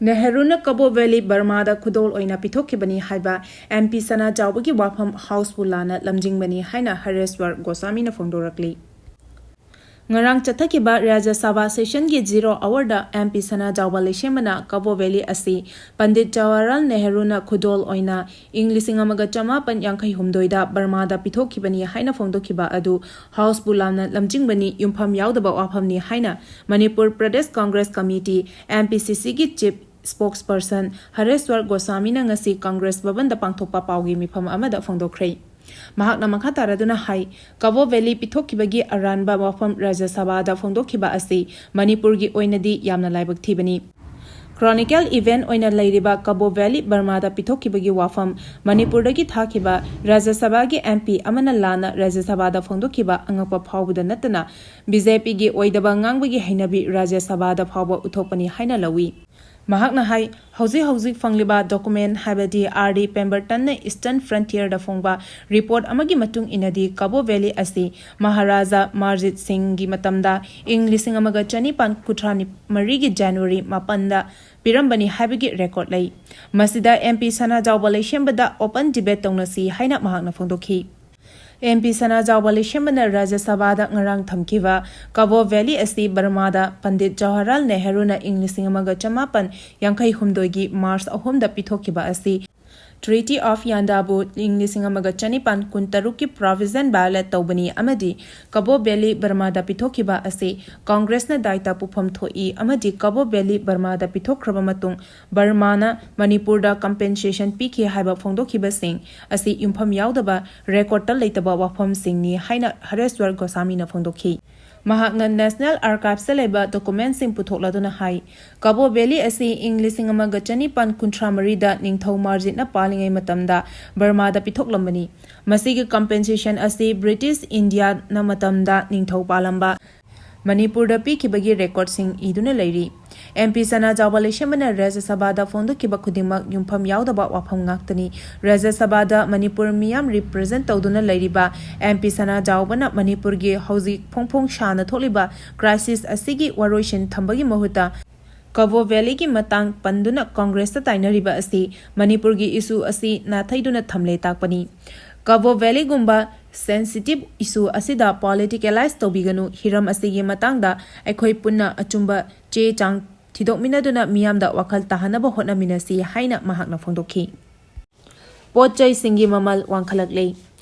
ꯅꯦꯍꯔꯨꯅ ꯀꯕꯣ ꯚꯦꯂꯤ ꯕꯔꯃꯥꯗ ꯈꯨꯗꯣꯜ ꯑꯣꯏꯅ ꯄꯤꯊꯣꯛꯈꯤꯕꯅꯤ ꯍꯥꯏꯕ M P ꯁꯅꯥꯖꯥꯎꯕꯒꯤ ꯋꯥꯐꯝ Houseꯕꯨ ꯂꯥꯟꯅ ꯂꯝꯖꯤꯡꯕꯅꯤ ꯍꯥꯏꯅ ꯍꯔꯦꯁ꯭ꯋꯔ ꯒꯣꯁꯥꯃꯤꯅ ꯐꯣꯡꯗꯣꯔꯛꯂꯤ꯫ ꯉꯔꯥꯡ ꯆꯠꯊꯈꯤꯕ ꯔꯥꯖ꯭ꯌ ꯁꯚꯥ sessionꯒꯤ zero hourꯗ M P ꯁꯅꯥꯖꯥꯎꯕ ꯂꯩꯁꯦꯝꯕꯅ ꯀꯕꯣ ꯚꯦꯂꯤ ꯑꯁꯤ ꯄꯟꯗꯤꯠ ꯖꯋꯥꯍꯔꯂꯥꯜ ꯅꯦꯍꯔꯨꯅ ꯈꯨꯗꯣꯜ ꯑꯣꯏꯅ ꯏꯪ ꯂꯤꯁꯤꯡ ꯑꯃꯒ ꯆꯃꯥꯄꯟ ꯌꯥꯡꯈꯩ ꯍꯨꯝꯗꯣꯏꯗ ꯕꯔꯃꯥꯗ ꯄꯤꯊꯣꯛꯈꯤꯕꯅꯤ ꯍꯥꯏꯅ ꯐꯣꯡꯗꯣꯛꯈꯤꯕ ꯑꯗꯨ Houseꯕꯨ ꯂꯥꯟꯅ ꯂꯝꯖꯤꯡꯕꯅꯤ, ꯌꯨꯝꯐꯝ ꯌꯥꯎꯗꯕ ꯋꯥꯐꯝꯅꯤ ꯍꯥꯏꯅ Manipur Pradesh Congress committee, M P C Cꯒꯤ chief spokesperson ꯍꯔꯦꯁ꯭ꯋꯔ ꯒꯣꯁꯥꯃꯤꯅ ꯉꯁꯤ ꯀꯪꯒ꯭ꯔꯦꯁ ꯚꯕꯟꯗ ꯄꯥꯡꯊꯣꯛꯄ ꯄꯥꯎꯒꯤ ꯃꯤꯐꯝ ꯑꯃꯗ ꯐꯣꯡꯗꯣꯛꯈ꯭ꯔꯦ꯫ ꯃꯍꯥꯛꯅ ꯃꯈꯥ ꯇꯥꯔꯗꯨꯅ ꯍꯥꯏ, ꯀꯕꯣ ꯚꯦꯂꯤ ꯄꯤꯊꯣꯛꯈꯤꯕꯒꯤ ꯑꯔꯥꯟꯕ ꯋꯥꯐꯝ ꯔꯥꯖ꯭ꯌ ꯁꯚꯥꯗ ꯐꯣꯡꯗꯣꯛꯈꯤꯕ ꯑꯁꯤ ꯃꯅꯤꯄꯨꯔꯒꯤ ꯑꯣꯏꯅꯗꯤ ꯌꯥꯝꯅ ꯂꯥꯏꯕꯛ ꯊꯤꯕꯅꯤ꯫ Chronicle event ꯑꯣꯏꯅ ꯂꯩꯔꯤꯕ ꯀꯕꯣ ꯚꯦꯂꯤ ꯕꯔꯃꯥꯗ ꯄꯤꯊꯣꯛꯈꯤꯕꯒꯤ ꯋꯥꯐꯝ ꯃꯅꯤꯄꯨꯔꯗꯒꯤ ꯊꯥꯈꯤꯕ ꯔꯥꯖ꯭ꯌ ꯁꯚꯥꯒꯤ M P ꯑꯃꯅ ꯂꯥꯟꯅ ꯔꯥꯖ꯭ꯌ ꯁꯚꯥꯗ ꯐꯣꯡꯗꯣꯛꯈꯤꯕ ꯑꯉꯛꯄ ꯐꯥꯎꯕꯗ ꯅꯠꯇꯅ B J Pꯒꯤ ꯑꯣꯏꯗꯕ ꯉꯥꯡꯕꯒꯤ ꯍꯩꯅꯕꯤ ꯔꯥꯖ꯭ꯌ ꯁꯚꯥꯗ ꯐꯥꯎꯕ ꯎꯠꯊꯣꯛꯄꯅꯤ ꯍꯥꯏꯅ ꯂꯧꯏ꯫ ꯃꯍꯥꯛꯅ ꯍꯥꯏ, ꯍꯧꯖꯤꯛ ꯍꯧꯖꯤꯛ ꯐꯪꯂꯤꯕ document, ꯍꯥꯏꯕꯗꯤ R D Pembertonꯅ Eastern Frontierꯗ ꯐꯣꯡꯕ report ꯑꯃꯒꯤ ꯃꯇꯨꯡ ꯏꯟꯅꯗꯤ ꯀꯕꯣ ꯚꯦꯂꯤ ꯑꯁꯤ ꯃꯍꯥꯔꯥꯖꯥ ꯃꯥꯔꯖꯤꯠ ꯁꯤꯡꯒꯤ ꯃꯇꯝꯗ ꯏꯪ ꯂꯤꯁꯤꯡ ꯑꯃꯒ ꯆꯅꯤꯄꯥꯟ ꯀꯨꯟꯊ꯭ꯔꯥ ꯃꯔꯤꯒꯤ January ꯃꯥꯄꯟꯗ ꯄꯤꯔꯝꯕꯅꯤ ꯍꯥꯏꯕꯒꯤ record ꯂꯩ꯫ ꯃꯁꯤꯗ M P ꯁꯅꯥꯖꯥꯎꯕ ꯂꯩꯁꯦꯝꯕꯗ open debate ꯇꯧꯅꯁꯤ ꯍꯥꯏꯅ ꯃꯍꯥꯛꯅ ꯐꯣꯡꯗꯣꯛꯈꯤ꯫ ꯑꯦꯝ ꯄꯤ ꯁꯅꯥꯖꯥꯎꯕ ꯂꯩꯁꯦꯝꯕꯅ ꯔꯥꯖ꯭ꯌ ꯁꯚꯥꯗ ꯉꯔꯥꯡ ꯊꯝꯈꯤꯕ ꯀꯕꯣ ꯚꯦꯂꯤ ꯑꯁꯤ ꯕꯔꯃꯥꯗ ꯄꯟꯗꯤꯠ ꯖꯋꯥꯍꯔꯂꯥꯜ ꯅꯦꯍꯔꯨꯅ ꯏꯪ ꯂꯤꯁꯤꯡ ꯑꯃꯒ ꯆꯃꯥꯄꯟ ꯌꯥꯡꯈꯩ ꯍꯨꯝꯗꯣꯏꯒꯤ ꯃꯥꯔꯆ ꯑꯍꯨꯝꯗ ꯄꯤꯊꯣꯛꯈꯤꯕ ꯑꯁꯤ Treaty of Yandaꯕꯨ ꯏꯪ ꯂꯤꯁꯤꯡ ꯑꯃꯒ ꯆꯅꯤꯄꯥꯟ ꯀꯨꯟꯇꯔꯨꯛꯀꯤ provision violate ꯇꯧꯕꯅꯤ ꯑꯃꯗꯤ ꯀꯕꯣ ꯚꯦꯂꯤ ꯕꯔꯃꯥꯗ ꯄꯤꯊꯣꯛꯈꯤꯕ ꯑꯁꯤ ꯀꯪꯒ꯭ꯔꯦꯁꯅ ꯗꯥꯏꯇ ꯄꯨꯐꯝ ꯊꯣꯛꯏ ꯑꯃꯗꯤ ꯀꯕꯣ ꯚꯦꯂꯤ ꯕꯔꯃꯥꯗ ꯄꯤꯊꯣꯛꯈ꯭ꯔꯕ ꯃꯇꯨꯡ ꯕꯔꯃꯥꯅ ꯃꯅꯤꯄꯨꯔꯗ compensation ꯄꯤꯈꯤ ꯍꯥꯏꯕ ꯐꯣꯡꯗꯣꯛꯈꯤꯕꯁꯤꯡ ꯑꯁꯤ ꯌꯨꯝꯐꯝ ꯌꯥꯎꯗꯕ, record ꯂꯩꯇꯕ ꯋꯥꯐꯝꯁꯤꯡꯅꯤ ꯍꯥꯏꯅ ꯍꯔꯦꯁ꯭ꯋꯔ ꯒꯣꯁꯥꯃꯤꯅ ꯐꯣꯡꯗꯣꯛꯈꯤ꯫ ꯃꯍꯥꯛꯅ National Archives ꯂꯩꯕ documentꯁꯤꯡ ꯄꯨꯊꯣꯛꯂꯗꯨꯅ ꯍꯥꯏ, ꯀꯕꯣ ꯚꯦꯂꯤ ꯑꯁꯤ ꯏꯪ ꯂꯤꯁꯤꯡ ꯑꯃꯒ ꯆꯅꯤꯄꯥꯟ ꯀꯨꯟꯊ꯭ꯔꯥ ꯃꯔꯤꯗ ꯅꯤꯡꯊꯧ ꯃꯥꯔꯖꯤꯠꯅ ꯄꯥꯜꯂꯤꯉꯩ ꯃꯇꯝꯗ ꯕꯔꯃꯥꯗ ꯄꯤꯊꯣꯛꯂꯝꯕꯅꯤ꯫ ꯃꯁꯤꯒꯤ compensation ꯑꯁꯤ ꯕ꯭ꯔꯤꯇꯤꯁ ꯏꯟꯗꯤꯌꯥꯅ ꯃꯇꯝꯗ ꯅꯤꯡꯊꯧ ꯄꯥꯜꯂꯝꯕ ꯃꯅꯤꯄꯨꯔꯗ ꯄꯤꯈꯤꯕꯒꯤ recordꯁꯤꯡ ꯏꯗꯨꯅ ꯂꯩꯔꯤ꯫ ꯑꯦꯝ ꯄꯤ ꯁꯅꯥꯖꯥꯎꯕ ꯂꯩꯁꯦꯝꯕꯅ ꯔꯥꯖ꯭ꯌ ꯁꯚꯥꯗ ꯐꯣꯡꯗꯣꯛꯈꯤꯕ ꯈꯨꯗꯤꯡꯃꯛ ꯌꯨꯝꯐꯝ ꯌꯥꯎꯗꯕ ꯋꯥꯐꯝ ꯉꯥꯛꯇꯅꯤ꯫ ꯔꯥꯖ꯭ꯌ ꯁꯚꯥꯗ ꯃꯅꯤꯄꯨꯔ ꯃꯤꯌꯥꯝ represent ꯇꯧꯗꯨꯅ ꯂꯩꯔꯤꯕ ꯑꯦꯝ ꯄꯤ ꯁꯅꯥꯖꯥꯎꯕꯅ ꯃꯅꯤꯄꯨꯔꯒꯤ ꯍꯧꯖꯤꯛ ꯐꯣꯡ ꯐꯣꯡ ꯁꯥꯅ ꯊꯣꯛꯂꯤꯕ crisis ꯑꯁꯤꯒꯤ ꯋꯥꯔꯣꯏꯁꯤꯟ ꯊꯝꯕꯒꯤ ꯃꯍꯨꯠꯇ ꯀꯕꯣ ꯚꯦꯂꯤꯒꯤ ꯃꯇꯥꯡ ꯄꯟꯗꯨꯅ ꯀꯪꯒ꯭ꯔꯦꯁꯇ ꯇꯥꯏꯅꯔꯤꯕ ꯑꯁꯤ ꯃꯅꯤꯄꯨꯔꯒꯤ issue ꯑꯁꯤ ꯅꯥꯊꯩꯗꯨꯅ ꯊꯝꯂꯦ ꯇꯥꯛꯄꯅꯤ꯫ ꯀꯕꯣ ꯚꯦꯂꯤꯒꯨꯝꯕ sensitive issue ꯑꯁꯤꯗ politicalize ꯇꯧꯕꯤꯒꯅꯨ꯫ ꯍꯤꯔꯝ ꯑꯁꯤꯒꯤ ꯃꯇꯥꯡꯗ ꯑꯩꯈꯣꯏ ꯄꯨꯟꯅ ꯑꯆꯨꯝꯕ ꯆꯦ ꯆꯥꯡ ꯊꯤꯗꯣꯛꯃꯤꯟꯅꯗꯨꯅ ꯃꯤꯌꯥꯝꯗ ꯋꯥꯈꯜ ꯇꯥꯍꯟꯅꯕ ꯍꯣꯠꯅꯃꯤꯟꯅꯁꯤ ꯍꯥꯏꯅ ꯃꯍꯥꯛꯅ ꯐꯣꯡꯗꯣꯛꯈꯤ꯫ ꯄꯣꯠ ꯆꯩꯁꯤꯡꯒꯤ ꯃꯃꯜ ꯋꯥꯡꯈꯠꯂꯛꯂꯦ꯫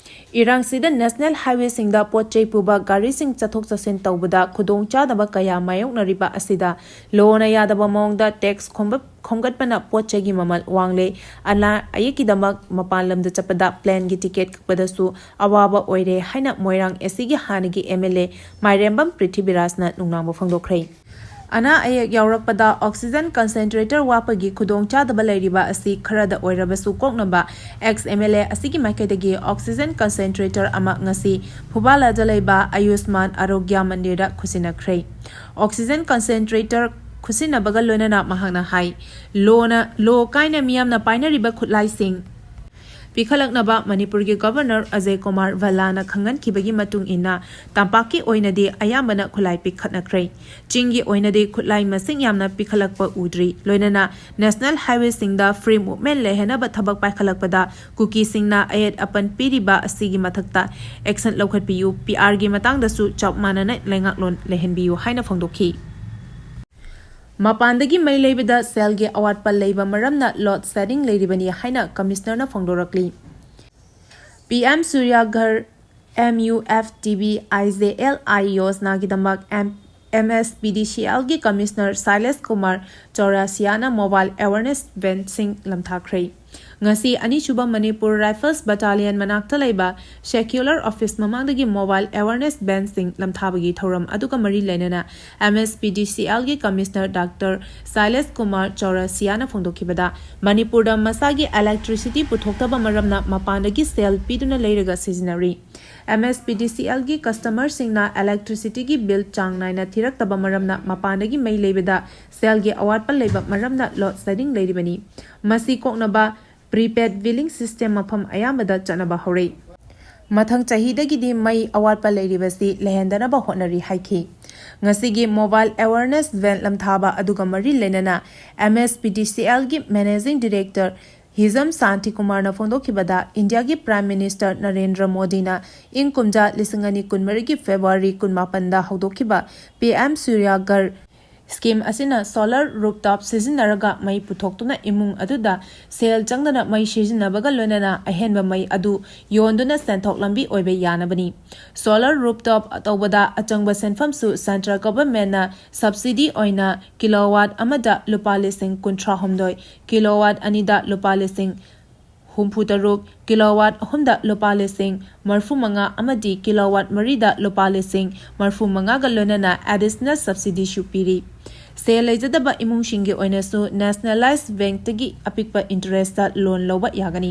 ꯏꯔꯥꯡꯁꯤꯗ National Highwayꯁꯤꯡꯗ ꯄꯣꯠ ꯆꯩ ꯄꯨꯕ ꯒꯥꯔꯤꯁꯤꯡ ꯆꯠꯊꯣꯛ ꯆꯠꯁꯤꯟ ꯇꯧꯕꯗ ꯈꯨꯗꯣꯡꯆꯥꯗꯕ ꯀꯌꯥ ꯃꯥꯌꯣꯛꯅꯔꯤꯕ ꯑꯁꯤꯗ ꯂꯣꯅ ꯌꯥꯗꯕ ꯃꯑꯣꯡꯗ tax ꯈꯣꯝꯒꯠ-, ꯈꯣꯝꯒꯠꯄꯅ ꯄꯣꯠ ꯆꯩꯒꯤ ꯃꯃꯜ ꯋꯥꯡꯂꯦ꯫ ꯑꯅꯥ ꯑꯌꯦꯛꯀꯤꯗꯃꯛ ꯃꯄꯥꯟ ꯂꯝꯗ ꯆꯠꯄꯗ planeꯒꯤ ticket ꯀꯛꯄꯗꯁꯨ ꯑꯋꯥꯕ ꯑꯣꯏꯔꯦ ꯍꯥꯏꯅ ꯃꯣꯏꯔꯥꯡ ꯑꯦꯁꯤꯒꯤ ꯍꯥꯟꯅꯒꯤ ꯑꯦꯝ ꯑꯦꯜ ꯑꯦ ꯃꯥꯏꯔꯦꯝꯕꯝ ꯄ꯭ꯔꯤꯊꯤꯕꯤꯔꯥꯖꯅ ꯅꯨꯡꯅꯥꯡꯕ ꯐꯣꯡꯗꯣꯛꯈ꯭ꯔꯦ꯫ ꯑꯅꯥ ꯑꯌꯦꯛ ꯌꯥꯎꯔꯛꯄꯗ oxygen concentrator ꯋꯥꯠꯄꯒꯤ ꯈꯨꯗꯣꯡꯆꯥꯗꯕ ꯂꯩꯔꯤꯕ ꯑꯁꯤ ꯈꯔꯗ ꯑꯣꯏꯔꯕꯁꯨ ꯀꯣꯛꯅꯕ ex M L A ꯑꯁꯤꯒꯤ ꯃꯥꯏꯀꯩꯗꯒꯤ oxygen concentrator ꯑꯃ ꯉꯁꯤ ꯐꯨꯕꯥꯂꯥꯗ ꯂꯩꯕ ꯑꯌꯨꯁꯃꯥꯟ ꯑꯔꯣꯒ꯭ꯌ ꯃꯟꯗꯤꯔꯗ ꯈꯨꯠꯁꯤꯟꯅꯈ꯭ꯔꯦ꯫ Oxygen concentrator ꯈꯨꯠꯁꯤꯟꯅꯕꯒ ꯂꯣꯏꯅꯅ ꯃꯍꯥꯛꯅ ꯍꯥꯏ, ꯂꯣꯅ, ꯂꯣ ꯀꯥꯏꯅ ꯃꯤꯌꯥꯝꯅ ꯄꯥꯏꯅꯔꯤꯕ ꯈꯨꯠꯂꯥꯏꯁꯤꯡ, ꯄꯤꯈꯠꯂꯛꯅꯕ ꯃꯅꯤꯄꯨꯔꯒꯤ ꯒꯕꯔꯅꯔ ꯑꯖꯌ ꯀꯨꯃꯥꯔ ꯚꯜꯂꯥꯅ ꯈꯪꯍꯟꯈꯤꯕꯒꯤ ꯃꯇꯨꯡ ꯏꯟꯅ ꯇꯝꯄꯥꯛꯀꯤ ꯑꯣꯏꯅꯗꯤ ꯑꯌꯥꯝꯕꯅ ꯈꯨꯠꯂꯥꯏ ꯄꯤꯈꯠꯅꯈ꯭ꯔꯦ꯫ ꯆꯤꯡꯒꯤ ꯑꯣꯏꯅꯗꯤ ꯈꯨꯠꯂꯥꯏ ꯃꯁꯤꯡ ꯌꯥꯝꯅ ꯄꯤꯈꯠꯂꯛꯄ ꯎꯗ꯭ꯔꯤ꯫ ꯂꯣꯏꯅꯅ ꯅꯦꯁꯅꯦꯜ ꯍꯥꯏꯋꯦꯁꯤꯡꯗ ꯐ꯭ꯔꯤ ꯃꯨꯚꯃꯦꯟ ꯂꯩꯍꯟꯅꯕ ꯊꯕꯛ ꯄꯥꯏꯈꯠꯂꯛꯄꯗ ꯀꯨꯀꯤꯁꯤꯡꯅ ꯑꯌꯦꯠ ꯑꯄꯟ ꯄꯤꯔꯤꯕ ꯑꯁꯤꯒꯤ ꯃꯊꯛꯇ ꯑꯦꯛꯁꯟ ꯂꯧꯈꯠꯄꯤꯌꯨ, ꯄꯤ ꯑꯥꯔꯒꯤ ꯃꯇꯥꯡꯗꯁꯨ ꯆꯞ ꯃꯥꯟꯅꯅ ꯂꯩꯉꯥꯛꯂꯣꯟ ꯂꯩꯍꯟꯕꯤꯌꯨ ꯍꯥꯏꯅ ꯐꯣꯡꯗꯣꯛꯈꯤ꯫ ꯃꯄꯥꯟꯗꯒꯤ ꯃꯩ ꯂꯩꯕꯗ ꯁꯦꯜꯒꯤ ꯑꯋꯥꯠꯄ ꯂꯩꯕ ꯃꯔꯝꯅ ꯂꯣꯗ ꯁꯦꯗꯤꯡ ꯂꯩꯔꯤꯕꯅꯤ ꯍꯥꯏꯅ ꯀꯃꯤꯁꯅꯔꯅ ꯐꯣꯡꯗꯣꯔꯛꯂꯤ꯫ P M Surya Ghar, M U F T B I J L I ꯌꯣꯖꯅꯥꯒꯤꯗꯃꯛ M M S P D C ꯑꯦꯜꯒꯤ ꯀꯃꯤꯁꯅꯔ ꯁꯥꯏꯂꯦꯁ ꯀꯨꯃꯥꯔ ꯆꯧꯔꯥꯁꯤꯌꯥꯅ ꯃꯣꯕꯥꯏꯜ ꯑꯦꯋꯥꯔꯅꯦꯁ ꯚꯦꯟꯁꯤꯡ ꯂꯝꯊꯥꯈ꯭ꯔꯦ꯫ ꯉꯁꯤ ꯑꯅꯤꯁꯨꯕ ꯃꯅꯤꯄꯨꯔ ꯔꯥꯏꯐꯜꯁ ꯕꯠꯇꯥꯂꯤꯌꯟ ꯃꯅꯥꯛꯇ ꯂꯩꯕ ꯁꯦꯀ꯭ꯌꯨꯂꯔ ꯑꯣꯐꯤꯁ ꯃꯃꯥꯡꯗꯒꯤ ꯃꯣꯕꯥꯏꯜ ꯑꯦꯋꯥꯔꯅꯦꯁ ꯚꯦꯟꯁꯤꯡ ꯂꯝꯊꯥꯕꯒꯤ ꯊꯧꯔꯝ ꯑꯗꯨꯒ ꯃꯔꯤ ꯂꯩꯅꯅ M S P D C ꯑꯦꯜꯒꯤ ꯀꯃꯤꯁꯅꯔ ꯗꯥꯛꯇꯔ ꯁꯥꯏꯂꯦꯁ ꯀꯨꯃꯥꯔ ꯆꯧꯔꯥꯁꯤꯌꯥꯅ ꯐꯣꯡꯗꯣꯛꯈꯤꯕꯗ, ꯃꯅꯤꯄꯨꯔꯗ ꯃꯁꯥꯒꯤ ꯏꯂꯦꯛꯇ꯭ꯔꯤꯁꯤꯇꯤ ꯄꯨꯊꯣꯛꯇꯕ ꯃꯔꯝꯅ ꯃꯄꯥꯟꯗꯒꯤ ꯁꯦꯜ ꯄꯤꯗꯨꯅ ꯂꯩꯔꯒ ꯁꯤꯖꯤꯟꯅꯔꯤ꯫ M S P D C ꯑꯦꯜꯒꯤ ꯀꯁꯇꯃꯔꯁꯤꯡꯅ ꯏꯂꯦꯛꯇ꯭ꯔꯤꯁꯤꯇꯤꯒꯤ ꯕꯤꯜ ꯆꯥꯡ ꯅꯥꯏꯅ ꯊꯤꯔꯛꯇꯕ ꯃꯔꯝꯅ ꯃꯄꯥꯟꯗꯒꯤ ꯃꯩ ꯂꯩꯕꯗ ꯁꯦꯜꯒꯤ ꯑꯋꯥꯠꯄ ꯂꯩꯕ ꯃꯔꯝꯅ ꯂꯣꯗ ꯁꯦꯗꯤꯡ ꯂꯩꯔꯤꯕꯅꯤ꯫ ꯃꯁꯤ ꯀꯣꯛꯅꯕ ꯄ꯭ꯔꯤꯄꯦꯗ ꯕꯤꯂꯤꯡ ꯁꯤꯁꯇꯦꯝ ꯃꯐꯝ ꯑꯌꯥꯝꯕꯗ ꯆꯠꯅꯕ ꯍꯧꯔꯦ꯫ ꯃꯊꯪ ꯆꯍꯤꯗꯒꯤꯗꯤ ꯃꯩ ꯑꯋꯥꯠꯄ ꯂꯩꯔꯤꯕꯁꯤ ꯂꯩꯍꯟꯗꯅꯕ ꯍꯣꯠꯅꯔꯤ ꯍꯥꯏꯈꯤ꯫ ꯉꯁꯤꯒꯤ ꯃꯣꯕꯥꯏꯜ ꯑꯦꯋꯥꯔꯅꯦꯁ ꯚꯦꯟ ꯂꯝꯊꯥꯕ ꯑꯗꯨꯒ ꯃꯔꯤ ꯂꯩꯅꯅ M S P D C ꯑꯦꯜꯒꯤ ꯃꯦꯅꯦꯖꯤꯡ ꯗꯤꯔꯦꯛꯇꯔ ꯍꯤꯖꯝ ꯁꯥꯟꯇꯤ ꯀꯨꯃꯥꯔꯅ ꯐꯣꯡꯗꯣꯛꯈꯤꯕꯗ, ꯏꯟꯗꯤꯌꯥꯒꯤ ꯄ꯭ꯔꯥꯏꯝ ꯃꯤꯅꯤꯁꯇꯔ ꯅꯔꯦꯟꯗ꯭ꯔ ꯃꯣꯗꯤꯅ ꯏꯪ ꯀꯨꯝꯖꯥ ꯂꯤꯁꯤꯡ ꯑꯅꯤ ꯀꯨꯟꯃꯔꯤꯒꯤ ꯐꯦꯕ꯭ꯔꯨꯋꯥꯔꯤ ꯀꯨꯟꯃꯥꯄꯟꯗ ꯍꯧꯗꯣꯛꯈꯤꯕ ꯄꯤ ꯑꯦꯝ ꯁꯨꯔꯌꯥ ꯘꯔ ꯁ꯭ꯀꯤꯝ ꯑꯁꯤꯅ ꯁꯣꯂꯔ ꯔꯨꯞꯇꯣꯞ ꯁꯤꯖꯤꯟꯅꯔꯒ ꯃꯩ ꯄꯨꯊꯣꯛꯇꯨꯅ ꯏꯃꯨꯡ ꯑꯗꯨꯗ ꯁꯦꯜ ꯆꯪꯗꯅ ꯃꯩ ꯁꯤꯖꯤꯟꯅꯕꯒ ꯂꯣꯏꯅꯅ ꯑꯍꯦꯟꯕ ꯃꯩ ꯑꯗꯨ ꯌꯣꯟꯗꯨꯅ ꯁꯦꯟꯊꯣꯛ ꯂꯝꯕꯤ ꯑꯣꯏꯕ ꯌꯥꯅꯕꯅꯤ꯫ ꯁꯣꯂꯔ ꯔꯨꯞꯇꯣꯞ ꯇꯧꯕꯗ ꯑꯆꯪꯕ ꯁꯦꯟꯐꯝꯁꯨ ꯁꯦꯟꯇ꯭ꯔꯦꯜ ꯒꯚꯔꯟꯃꯦꯟꯠꯅ ꯁꯕꯁꯤꯗꯤ ꯑꯣꯏꯅ ꯀꯤꯂꯣꯋꯥꯠ ꯑꯃꯗ ꯂꯨꯄꯥ ꯂꯤꯁꯤꯡ ꯀꯨꯟꯊ꯭ꯔꯥ ꯍꯨꯝꯗꯣꯏ, ꯀꯤꯂꯣꯋꯥꯠ ꯑꯅꯤꯗ ꯂꯨꯄꯥ ꯂꯤꯁꯤꯡ ꯍꯨꯝꯐꯨ ꯇꯔꯨꯛ, ꯀꯤꯂꯣꯋꯥꯠ ꯑꯍꯨꯝꯗ ꯂꯨꯄꯥ ꯂꯤꯁꯤꯡ ꯃꯔꯤꯐꯨ ꯃꯉꯥ ꯑꯃꯗꯤ ꯀꯤꯂꯣꯋꯥꯠ ꯃꯔꯤꯗ ꯂꯨꯄꯥ ꯂꯤꯁꯤꯡ ꯃꯔꯤꯐꯨ ꯃꯉꯥꯒ ꯂꯣꯏꯅꯅ ꯑꯦꯗꯤꯁꯅꯦꯜ ꯁꯕꯁꯤꯗꯤꯁꯨ ꯄꯤꯔꯤ꯫ ꯁꯦꯜ ꯂꯩꯖꯗꯕ ꯏꯃꯨꯡꯁꯤꯡꯒꯤ ꯑꯣꯏꯅꯁꯨ ꯅꯦꯁꯅꯦꯂꯥꯏꯖ ꯕꯦꯡꯛꯇꯒꯤ ꯑꯄꯤꯛꯄ ꯏꯟꯇꯔꯦꯁꯇ ꯂꯣꯟ ꯂꯧꯕ ꯌꯥꯒꯅꯤ꯫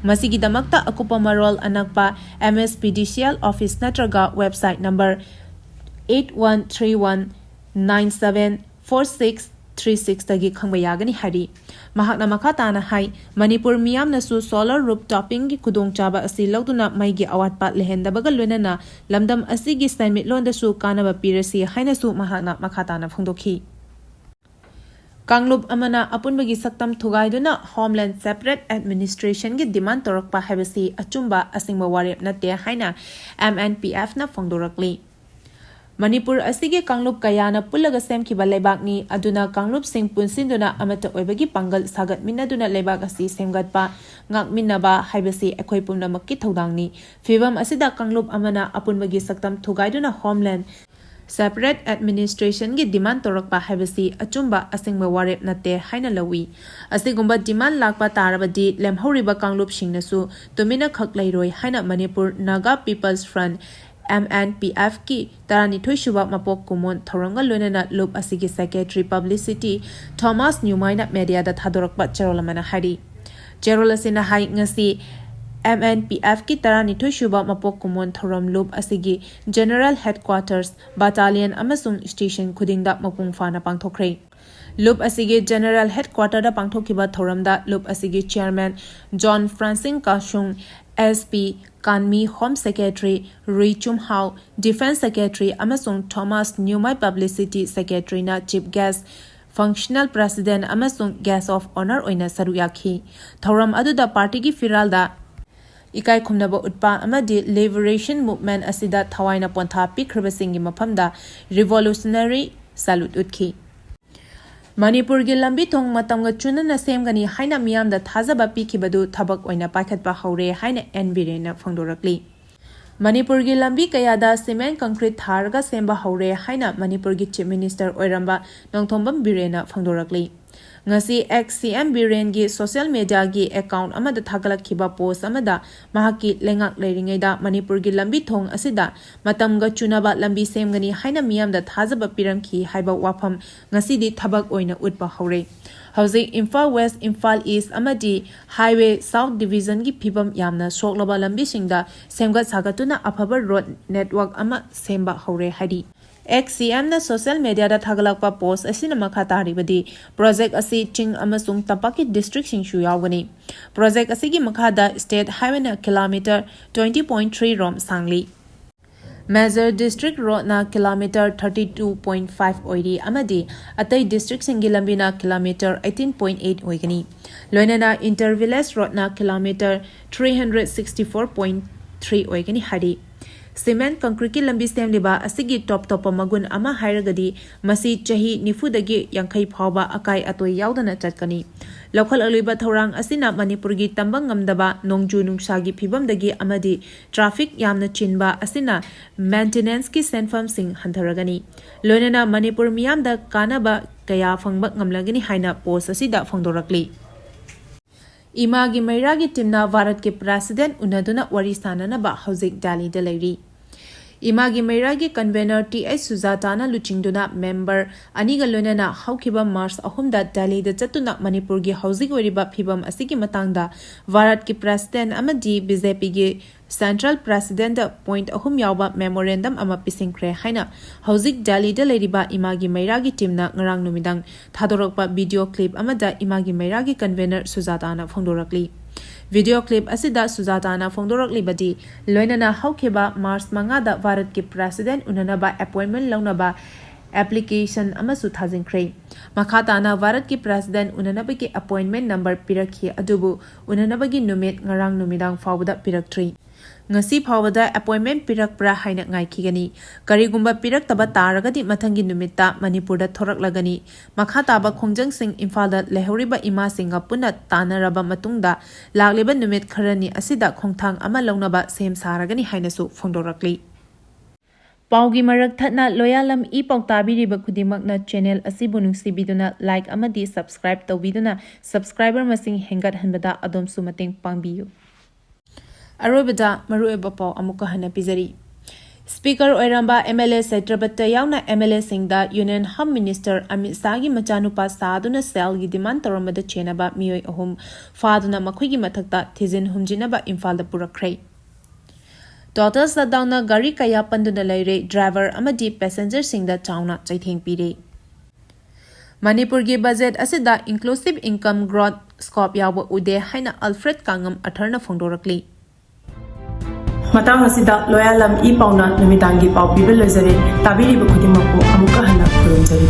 ꯃꯁꯤꯒꯤꯗꯃꯛꯇ ꯑꯀꯨꯞꯄ ꯃꯔꯣꯜ ꯑꯅꯛꯄ M S P D C L office ꯅꯠꯇ꯭ꯔꯒ website number eight one three one nine seven four six three ꯁꯤꯛꯁꯇꯒꯤ ꯈꯪꯕ ꯌꯥꯒꯅꯤ ꯍꯥꯏꯔꯤ꯫ ꯃꯍꯥꯛꯅ ꯃꯈꯥ ꯇꯥꯅ ꯍꯥꯏ, ꯃꯅꯤꯄꯨꯔ ꯃꯤꯌꯥꯝꯅꯁꯨ solar roof toppingꯒꯤ ꯈꯨꯗꯣꯡꯆꯥꯕ ꯑꯁꯤ ꯂꯧꯗꯨꯅ ꯃꯩꯒꯤ ꯑꯋꯥꯠꯄ ꯂꯩꯍꯟꯗꯕꯒ ꯂꯣꯏꯅꯅ ꯂꯝꯗꯝ ꯑꯁꯤꯒꯤ ꯁꯦꯟꯃꯤꯠꯂꯣꯟꯗꯁꯨ ꯀꯥꯟꯅꯕ ꯄꯤꯔꯁꯤ ꯍꯥꯏꯅꯁꯨ ꯃꯍꯥꯛꯅ ꯃꯈꯥ ꯇꯥꯅ ꯐꯣꯡꯗꯣꯛꯈꯤ꯫ ꯀꯥꯡꯂꯨꯞ ꯑꯃꯅ ꯑꯄꯨꯟꯕꯒꯤ ꯁꯛꯇꯝ ꯊꯨꯒꯥꯏꯗꯨꯅ Homeland Separate Administrationꯒꯤ demand ꯇꯧꯔꯛꯄ ꯍꯥꯏꯕꯁꯤ ꯑꯆꯨꯝꯕ ꯑꯁꯦꯡꯕ ꯋꯥꯔꯦꯞ ꯅꯠꯇꯦ ꯍꯥꯏꯅ M N P Fꯅ ꯐꯣꯡꯗꯣꯔꯛꯂꯤ꯫ ꯃꯅꯤꯄꯨꯔ ꯑꯁꯤꯒꯤ ꯀꯥꯡꯂꯨꯞ ꯀꯌꯥꯅ ꯄꯨꯜꯂꯒ ꯁꯦꯝꯈꯤꯕ ꯂꯩꯕꯥꯛꯅꯤ, ꯑꯗꯨꯅ ꯀꯥꯡꯂꯨꯞꯁꯤꯡ ꯄꯨꯟꯁꯤꯟꯗꯨꯅ ꯑꯃꯠꯇ ꯑꯣꯏꯕꯒꯤ ꯄꯥꯡꯒꯜ ꯁꯥꯒꯠꯃꯤꯟꯅꯗꯨꯅ ꯂꯩꯕꯥꯛ ꯑꯁꯤ ꯁꯦꯝꯒꯠꯄ, ꯉꯥꯛꯃꯤꯟꯅꯕ ꯍꯥꯏꯕꯁꯤ ꯑꯩꯈꯣꯏ ꯄꯨꯝꯅꯃꯛꯀꯤ ꯊꯧꯗꯥꯡꯅꯤ꯫ ꯐꯤꯕꯝ ꯑꯁꯤꯗ ꯀꯥꯡꯂꯨꯞ ꯑꯃꯅ ꯑꯄꯨꯟꯕꯒꯤ ꯁꯛꯇꯝ ꯊꯨꯒꯥꯏꯗꯨꯅ Homeland Separate Administrationꯒꯤ demand ꯇꯧꯔꯛꯄ ꯍꯥꯏꯕꯁꯤ ꯑꯆꯨꯝꯕ ꯑꯁꯦꯡꯕ ꯋꯥꯔꯦꯞ ꯅꯠꯇꯦ ꯍꯥꯏꯅ ꯂꯧꯏ꯫ ꯑꯁꯤꯒꯨꯝꯕ demand ꯂꯥꯛꯄ ꯇꯥꯔꯕꯗꯤ ꯂꯦꯝꯍꯧꯔꯤꯕ ꯀꯥꯡꯂꯨꯞꯁꯤꯡꯅꯁꯨ ꯇꯨꯃꯤꯟꯅ ꯈꯛ ꯂꯩꯔꯣꯏ ꯍꯥꯏꯅ Manipur Naga People's Front, M N P Fꯀꯤ ꯇꯔꯥꯅꯤꯊꯣꯏ ꯁꯨꯕ ꯃꯄꯣꯛ ꯀꯨꯝꯑꯣꯟ ꯊꯧꯔꯝꯒ ꯂꯣꯏꯅꯅ ꯂꯨꯞ ꯑꯁꯤꯒꯤ Secretary Publicity Thomas Newmaiꯅ mediaꯗ ꯊꯥꯗꯣꯔꯛꯄ ꯆꯦꯔꯣꯜ ꯑꯃꯅ ꯍꯥꯏꯔꯤ꯫ ꯆꯦꯔꯣꯜ ꯑꯁꯤꯅ ꯍꯥꯏ, ꯉꯁꯤ M N P Fꯀꯤ ꯇꯔꯥꯅꯤꯊꯣꯏ ꯁꯨꯕ ꯃꯄꯣꯛ ꯀꯨꯝꯑꯣꯟ ꯊꯧꯔꯝ ꯂꯨꯞ ꯑꯁꯤꯒꯤ General Headquarters, Battalion ꯑꯃꯁꯨꯡ Station ꯈꯨꯗꯤꯡꯗ ꯃꯄꯨꯡ ꯐꯥꯅ ꯄꯥꯡꯊꯣꯛꯈ꯭ꯔꯦ꯫ ꯂꯨꯞ ꯑꯁꯤꯒꯤ General Headquarterꯗ ꯄꯥꯡꯊꯣꯛꯈꯤꯕ ꯊꯧꯔꯝꯗ ꯂꯨꯞ ꯑꯁꯤꯒꯤ Chairman John Francis Kashung, S P Kanmi, Home Secretary Rui Chumhao, Defence Secretary ꯑꯃꯁꯨꯡ Thomas Newmai Publicity Secretaryꯅ Chief Guest, Functional President ꯑꯃꯁꯨꯡ Guest of Honour ꯑꯣꯏꯅ ꯁꯔꯨꯛ ꯌꯥꯈꯤ꯫ ꯊꯧꯔꯝ ꯑꯗꯨꯗ partyꯒꯤ ꯐꯤꯔꯥꯜꯗ ꯏꯀꯥꯏ ꯈꯨꯝꯅꯕ ꯎꯠꯄ ꯑꯃꯗꯤ Liberation Movement ꯑꯁꯤꯗ ꯊꯋꯥꯏꯅ ꯄꯣꯟꯊꯥ ꯄꯤꯈ꯭ꯔꯕꯁꯤꯡꯒꯤ ꯃꯐꯝꯗ Revolutionary Salute ꯎꯠꯈꯤ꯫ ꯃꯅꯤꯄꯨꯔꯒꯤ ꯂꯝꯕꯤ ꯊꯣꯡ ꯃꯇꯝꯒ ꯆꯨꯅꯅ ꯁꯦꯝꯒꯅꯤ ꯍꯥꯏꯅ ꯃꯤꯌꯥꯝꯗ ꯊꯥꯖꯕ ꯄꯤꯈꯤꯕꯗꯨ ꯊꯕꯛ ꯑꯣꯏꯅ ꯄꯥꯏꯈꯠꯄ ꯍꯧꯔꯦ ꯍꯥꯏꯅ N ꯕꯤꯔꯦꯟꯅ ꯐꯣꯡꯗꯣꯔꯛꯂꯤ꯫ ꯃꯅꯤꯄꯨꯔꯒꯤ ꯂꯝꯕꯤ ꯀꯌꯥꯗ cement concrete ꯊꯥꯔꯒ ꯁꯦꯝꯕ ꯍꯧꯔꯦ ꯍꯥꯏꯅ ꯃꯅꯤꯄꯨꯔꯒꯤ Chief Minister ꯑꯣꯏꯔꯝꯕ ꯅꯣꯡꯊꯣꯝꯕꯝ ꯕꯤꯔꯦꯟꯅ ꯐꯣꯡꯗꯣꯔꯛꯂꯤ꯫ ꯉꯁꯤ ex C M ꯕꯤꯔꯦꯟꯒꯤ social mediaꯒꯤ account ꯑꯃꯗ ꯊꯥꯒꯠꯂꯛꯈꯤꯕ post ꯑꯃꯗ ꯃꯍꯥꯛꯀꯤ ꯂꯩꯉꯥꯛ ꯂꯩꯔꯤꯉꯩꯗ ꯃꯅꯤꯄꯨꯔꯒꯤ ꯂꯝꯕꯤ ꯊꯣꯡ ꯑꯁꯤꯗ ꯃꯇꯝꯒ ꯆꯨꯅꯕ ꯂꯝꯕꯤ ꯁꯦꯝꯒꯅꯤ ꯍꯥꯏꯅ ꯃꯤꯌꯥꯝꯗ ꯊꯥꯖꯕ ꯄꯤꯔꯝꯈꯤ ꯍꯥꯏꯕ ꯋꯥꯐꯝ ꯉꯁꯤꯗꯤ ꯊꯕꯛ ꯑꯣꯏꯅ ꯎꯠꯄ ꯍꯧꯔꯦ꯫ ꯍꯧꯖꯤꯛ ꯏꯝꯐꯥꯜ West, ꯏꯝꯐꯥꯜ East ꯑꯃꯗꯤ Highway South Divisionꯒꯤ ꯐꯤꯕꯝ ꯌꯥꯝꯅ ꯁꯣꯛꯂꯕ ꯂꯝꯕꯤꯁꯤꯡꯗ ꯁꯦꯝꯒꯠ ꯁꯥꯒꯠꯇꯨꯅ ꯑꯐꯕ road network ꯑꯃ ꯁꯦꯝꯕ ꯍꯧꯔꯦ ꯍꯥꯏꯔꯤ꯫ ꯑꯦꯛꯁ ꯁꯤ ꯑꯦꯝꯅ ꯁꯣꯁꯤꯌꯦꯜ ꯃꯦꯗꯤꯌꯥꯗ ꯊꯥꯒꯠꯂꯛꯄ ꯄꯣꯁ ꯑꯁꯤꯅ ꯃꯈꯥ ꯇꯥꯔꯤꯕꯗꯤ, ꯄ꯭ꯔꯣꯖꯦꯛ ꯑꯁꯤ ꯆꯤꯡ ꯑꯃꯁꯨꯡ ꯇꯝꯄꯥꯛꯀꯤ ꯗꯤꯁꯇ꯭ꯔꯤꯛꯁꯤꯡꯁꯨ ꯌꯥꯎꯒꯅꯤ꯫ ꯄ꯭ꯔꯣꯖꯦꯛ ꯑꯁꯤꯒꯤ ꯃꯈꯥꯗ ꯁ꯭ꯇꯦꯠ ꯍꯥꯏꯋꯦꯅ ꯀꯤꯂꯣꯃꯤꯇꯔ twenty point three ꯔꯣꯝ ꯁꯥꯡꯂꯤ꯫ ꯃꯦꯖꯔ ꯗꯤꯁꯇ꯭ꯔꯤꯛ ꯔꯣꯗꯅ kilometre thirty two point five ꯑꯣꯏꯔꯤ ꯑꯃꯗꯤ ꯑꯇꯩ ꯗꯤꯁꯇ꯭ꯔꯤꯛꯁꯤꯡꯒꯤ ꯂꯝꯕꯤꯅ ꯀꯤꯂꯣꯃꯤꯇꯔ eighteen point eight ꯑꯣꯏꯒꯅꯤ꯫ ꯂꯣꯏꯅꯅ ꯏꯟꯇꯔ ꯚꯤꯂꯦꯖ ꯔꯣꯗꯅ kilometre three hundred sixty four point three ꯑꯣꯏꯒꯅꯤ ꯍꯥꯏꯔꯤ꯫ ꯁꯤꯃꯦꯟ ꯀꯪꯀ꯭ꯔꯤꯠꯀꯤ ꯂꯝꯕꯤ ꯁꯦꯝꯂꯤꯕ ꯑꯁꯤꯒꯤ ꯇꯣꯞ ꯇꯣꯞꯄ ꯃꯒꯨꯟ ꯑꯃ ꯍꯥꯏꯔꯒꯗꯤ, ꯃꯁꯤ ꯆꯍꯤ ꯅꯤꯐꯨꯗꯒꯤ ꯌꯥꯡꯈꯩ ꯐꯥꯎꯕ ꯑꯀꯥꯏ ꯑꯇꯣꯏ ꯌꯥꯎꯗꯅ ꯆꯠꯀꯅꯤ꯫ ꯂꯧꯈꯠꯂꯛꯂꯤꯕ ꯊꯧꯔꯥꯡ ꯑꯁꯤꯅ ꯃꯅꯤꯄꯨꯔꯒꯤ ꯇꯝꯕ ꯉꯝꯗꯕ ꯅꯣꯡꯖꯨ ꯅꯨꯡꯁꯥꯒꯤ ꯐꯤꯕꯝꯗꯒꯤ ꯑꯃꯗꯤ ꯇ꯭ꯔꯥꯐꯤꯛ ꯌꯥꯝꯅ ꯆꯤꯟꯕ ꯑꯁꯤꯅ ꯃꯦꯟꯇꯦꯅꯦꯟꯁꯀꯤ ꯁꯦꯟꯐꯝꯁꯤꯡ ꯍꯟꯊꯔꯒꯅꯤ꯫ ꯂꯣꯏꯅꯅ ꯃꯅꯤꯄꯨꯔ ꯃꯤꯌꯥꯝꯗ ꯀꯥꯟꯅꯕ ꯀꯌꯥ ꯐꯪꯕ ꯉꯝꯂꯒꯅꯤ ꯍꯥꯏꯅ ꯄꯣꯁ ꯑꯁꯤꯗ ꯐꯣꯡꯗꯣꯔꯛꯂꯤ꯫ ꯏꯃꯥꯒꯤ ꯃꯩꯔꯥꯒꯤ ꯇꯤꯝꯅ ꯚꯥꯔꯠꯀꯤ ꯄ꯭ꯔꯦꯁꯤꯗꯦꯟꯠ ꯎꯅꯗꯨꯅ ꯋꯥꯔꯤ ꯁꯥꯅꯅꯕ ꯍꯧꯖꯤꯛ ꯗꯦꯜꯂꯤꯗ ꯂꯩꯔꯤ꯫ ꯏꯃꯥꯒꯤ ꯃꯩꯔꯥꯒꯤ ꯀꯟꯚꯦꯅꯔ ꯇꯤ ꯑꯩꯆ ꯁꯨꯖꯥꯇꯥꯅ ꯂꯨꯆꯤꯡꯗꯨꯅ ꯃꯦꯝꯕꯔ ꯑꯅꯤꯒ ꯂꯣꯏꯅꯅ ꯍꯧꯈꯤꯕ ꯃꯥꯔꯆ ꯑꯍꯨꯝꯗ ꯗꯦꯜꯂꯤꯗ ꯆꯠꯇꯨꯅ ꯃꯅꯤꯄꯨꯔꯒꯤ ꯍꯧꯖꯤꯛ ꯑꯣꯏꯔꯤꯕ ꯐꯤꯕꯝ ꯑꯁꯤꯒꯤ ꯃꯇꯥꯡꯗ ꯚꯥꯔꯠꯀꯤ ꯄ꯭ꯔꯦꯁꯤꯗꯦꯟꯠ ꯑꯃꯗꯤ ꯕꯤ ꯖꯦ ꯄꯤꯒꯤ ꯁꯦꯟꯇ꯭ꯔꯦꯜ ꯄ꯭ꯔꯦꯁꯤꯗꯦꯟꯠꯇ ꯄꯣꯏꯟꯠ ꯑꯍꯨꯝ ꯌꯥꯎꯕ ꯃꯦꯃꯣꯔꯦꯟꯗꯝ ꯑꯃ ꯄꯤꯁꯤꯟꯈ꯭ꯔꯦ ꯍꯥꯏꯅ ꯍꯧꯖꯤꯛ ꯗꯦꯜꯂꯤꯗ ꯂꯩꯔꯤꯕ ꯏꯃꯥꯒꯤ ꯃꯩꯔꯥꯒꯤ ꯇꯤꯝꯅ ꯉꯔꯥꯡ ꯅꯨꯃꯤꯗꯥꯡ ꯊꯥꯗꯣꯔꯛꯄ ꯚꯤꯗꯤꯑꯣ ꯀ꯭ꯂꯤꯞ ꯑꯃꯗ ꯏꯃꯥꯒꯤ ꯃꯩꯔꯥꯒꯤ ꯀꯟꯚꯦꯅꯔ ꯁꯨꯖꯥꯇꯥꯅ ꯐꯣꯡꯗꯣꯔꯛꯂꯤ꯫ ꯚꯤꯗꯤꯑꯣ ꯀ꯭ꯂꯤꯞ ꯑꯁꯤꯗ ꯁꯨꯖꯥꯇꯥꯅ ꯐꯣꯡꯗꯣꯔꯛꯂꯤꯕꯗꯤ, ꯂꯣꯏꯅꯅ ꯍꯧꯈꯤꯕ ꯃꯥꯔꯆ ꯃꯉꯥꯗ ꯚꯥꯔꯠꯀꯤ ꯄ꯭ꯔꯦꯁꯤꯗꯦꯟꯠ ꯎꯅꯅꯕ ꯑꯦꯄꯣꯏꯟꯃꯦꯟꯠ ꯂꯧꯅꯕ ꯑꯦꯄ꯭ꯂꯤꯀꯦꯁꯟ ꯑꯃꯁꯨ ꯊꯥꯖꯤꯟꯈ꯭ꯔꯦ꯫ ꯃꯈꯥ ꯇꯥꯅ ꯚꯥꯔꯠꯀꯤ ꯄ꯭ꯔꯦꯁꯤꯗꯦꯟꯠ ꯎꯅꯅꯕꯒꯤ ꯑꯦꯄꯣꯏꯟꯃꯦꯟꯠ ꯅꯝꯕꯔ ꯄꯤꯔꯛꯈꯤ, ꯑꯗꯨꯕꯨ ꯎꯅꯅꯕꯒꯤ ꯅꯨꯃꯤꯠ ꯉꯔꯥꯡ ꯅꯨꯃꯤꯗꯥꯡ ꯐꯥꯎꯕꯗ ꯄꯤꯔꯛꯇ꯭ꯔꯤ꯫ ꯉꯁꯤ ꯐꯥꯎꯕꯗ ꯑꯦꯄꯣꯏꯟꯃꯦꯟꯠ ꯄꯤꯔꯛꯄ꯭ꯔꯥ ꯍꯥꯏꯅ ꯉꯥꯏꯈꯤꯒꯅꯤ꯫ ꯀꯔꯤꯒꯨꯝꯕ ꯄꯤꯔꯛꯇꯕ ꯇꯥꯔꯒꯗꯤ ꯃꯊꯪꯒꯤ ꯅꯨꯃꯤꯠꯇ ꯃꯅꯤꯄꯨꯔꯗ ꯊꯣꯔꯛꯂꯒꯅꯤ꯫ ꯃꯈꯥ ꯇꯥꯕ ꯈꯣꯡꯖꯪꯁꯤꯡ ꯏꯝꯐꯥꯜꯗ ꯂꯩꯍꯧꯔꯤꯕ ꯏꯃꯥꯁꯤꯡꯒ ꯄꯨꯟꯅ ꯇꯥꯟꯅꯔꯕ ꯃꯇꯨꯡꯗ ꯂꯥꯛꯂꯤꯕ ꯅꯨꯃꯤꯠ ꯈꯔꯅꯤ ꯑꯁꯤꯗ ꯈꯣꯡꯊꯥꯡ ꯑꯃ ꯂꯧꯅꯕ ꯁꯦꯝ ꯁꯥꯔꯒꯅꯤ ꯍꯥꯏꯅꯁꯨ ꯐꯣꯡꯗꯣꯔꯛꯂꯤ꯫ ꯄꯥꯎꯒꯤ ꯃꯔꯛ ꯊꯠꯅ ꯂꯣꯌꯥꯂꯝ ꯏ ꯄꯥꯎ ꯇꯥꯕꯤꯔꯤꯕ ꯈꯨꯗꯤꯡꯃꯛꯅ ꯆꯦꯅꯦꯜ ꯑꯁꯤꯕꯨ ꯅꯨꯡꯁꯤꯕꯤꯗꯨꯅ ꯂꯥꯏꯛ ꯑꯃꯗꯤ ꯁꯕꯁꯀ꯭ꯔꯥꯏꯕ ꯇꯧꯕꯤꯗꯨꯅ ꯁꯕꯁꯀ꯭ꯔꯥꯏꯕꯔ ꯃꯁꯤꯡ ꯍꯦꯟꯒꯠꯍꯟꯕꯗ ꯑꯗꯣꯝꯁꯨ ꯃꯇꯦꯡ ꯄꯥꯡꯕꯤꯌꯨ꯫ ꯑꯔꯣꯏꯕꯗ ꯃꯔꯨꯑꯣꯏꯕ ꯄꯥꯎ ꯑꯃꯨꯛꯀ ꯍꯟꯅ ꯄꯤꯖꯔꯤ꯫ ꯁ꯭ꯄꯤꯀꯔ ꯑꯣꯏꯔꯝꯕ ꯑꯦꯝ ꯑꯦꯜ ꯑꯦ ꯁꯩꯇ꯭ꯔꯕꯠꯇ ꯌꯥꯎꯅ ꯑꯦꯝ ꯑꯦꯜ ꯑꯦꯁꯤꯡꯗ ꯌꯨꯅꯤꯌꯟ ꯍꯣꯝ ꯃꯤꯅꯤꯁꯇꯔ ꯑꯃꯤꯠ ꯁꯥꯍꯒꯤ ꯃꯆꯥꯅꯨꯄꯥ ꯁꯥꯗꯨꯅ ꯁꯦꯜꯒꯤ ꯗꯤꯃꯥꯟ ꯇꯧꯔꯝꯕꯗ ꯆꯦꯟꯅꯕ ꯃꯤꯑꯣꯏ ꯑꯍꯨꯝ ꯐꯥꯗꯨꯅ ꯃꯈꯣꯏꯒꯤ ꯃꯊꯛꯇ ꯊꯤꯖꯤꯟ ꯍꯨꯝꯖꯤꯟꯅꯕ ꯏꯝꯐꯥꯜꯗ ꯄꯨꯔꯛꯈ꯭ꯔꯦ꯫ Total shutdownꯅ ꯒꯥꯔꯤ ꯀꯌꯥ ꯄꯟꯗꯨꯅ ꯂꯩꯔꯦ, driver ꯑꯃꯗꯤ passengerꯁꯤꯡꯗ ꯆꯥꯎꯅ ꯆꯩꯊꯦꯡ ꯄꯤꯔꯦ꯫ ꯃꯅꯤꯄꯨꯔꯒꯤ budget ꯑꯁꯤꯗ inclusive income growth scope ꯌꯥꯎꯕ ꯎꯗꯦ ꯍꯥꯏꯅ ꯑꯜꯐ꯭ꯔꯦꯗ ꯀꯥꯡꯉꯝ ꯑꯊꯔꯅ ꯐꯣꯡꯗꯣꯔꯛꯂꯤ꯫ ꯃꯇꯥꯡ ꯑꯁꯤꯗ ꯂꯣꯌꯥꯂꯝ ꯏ ꯄꯥꯎꯅ ꯅꯨꯃꯤꯗꯥꯡꯒꯤ ꯄꯥꯎ ꯄꯤꯕ ꯂꯣꯏꯖꯔꯦ꯫ ꯇꯥꯕꯤꯔꯤꯕ ꯈꯨꯗꯤꯡꯃꯛꯄꯨ ꯑꯃꯨꯛꯀ ꯍꯟꯅ ꯈꯨꯔꯨꯝꯖꯔꯤ꯫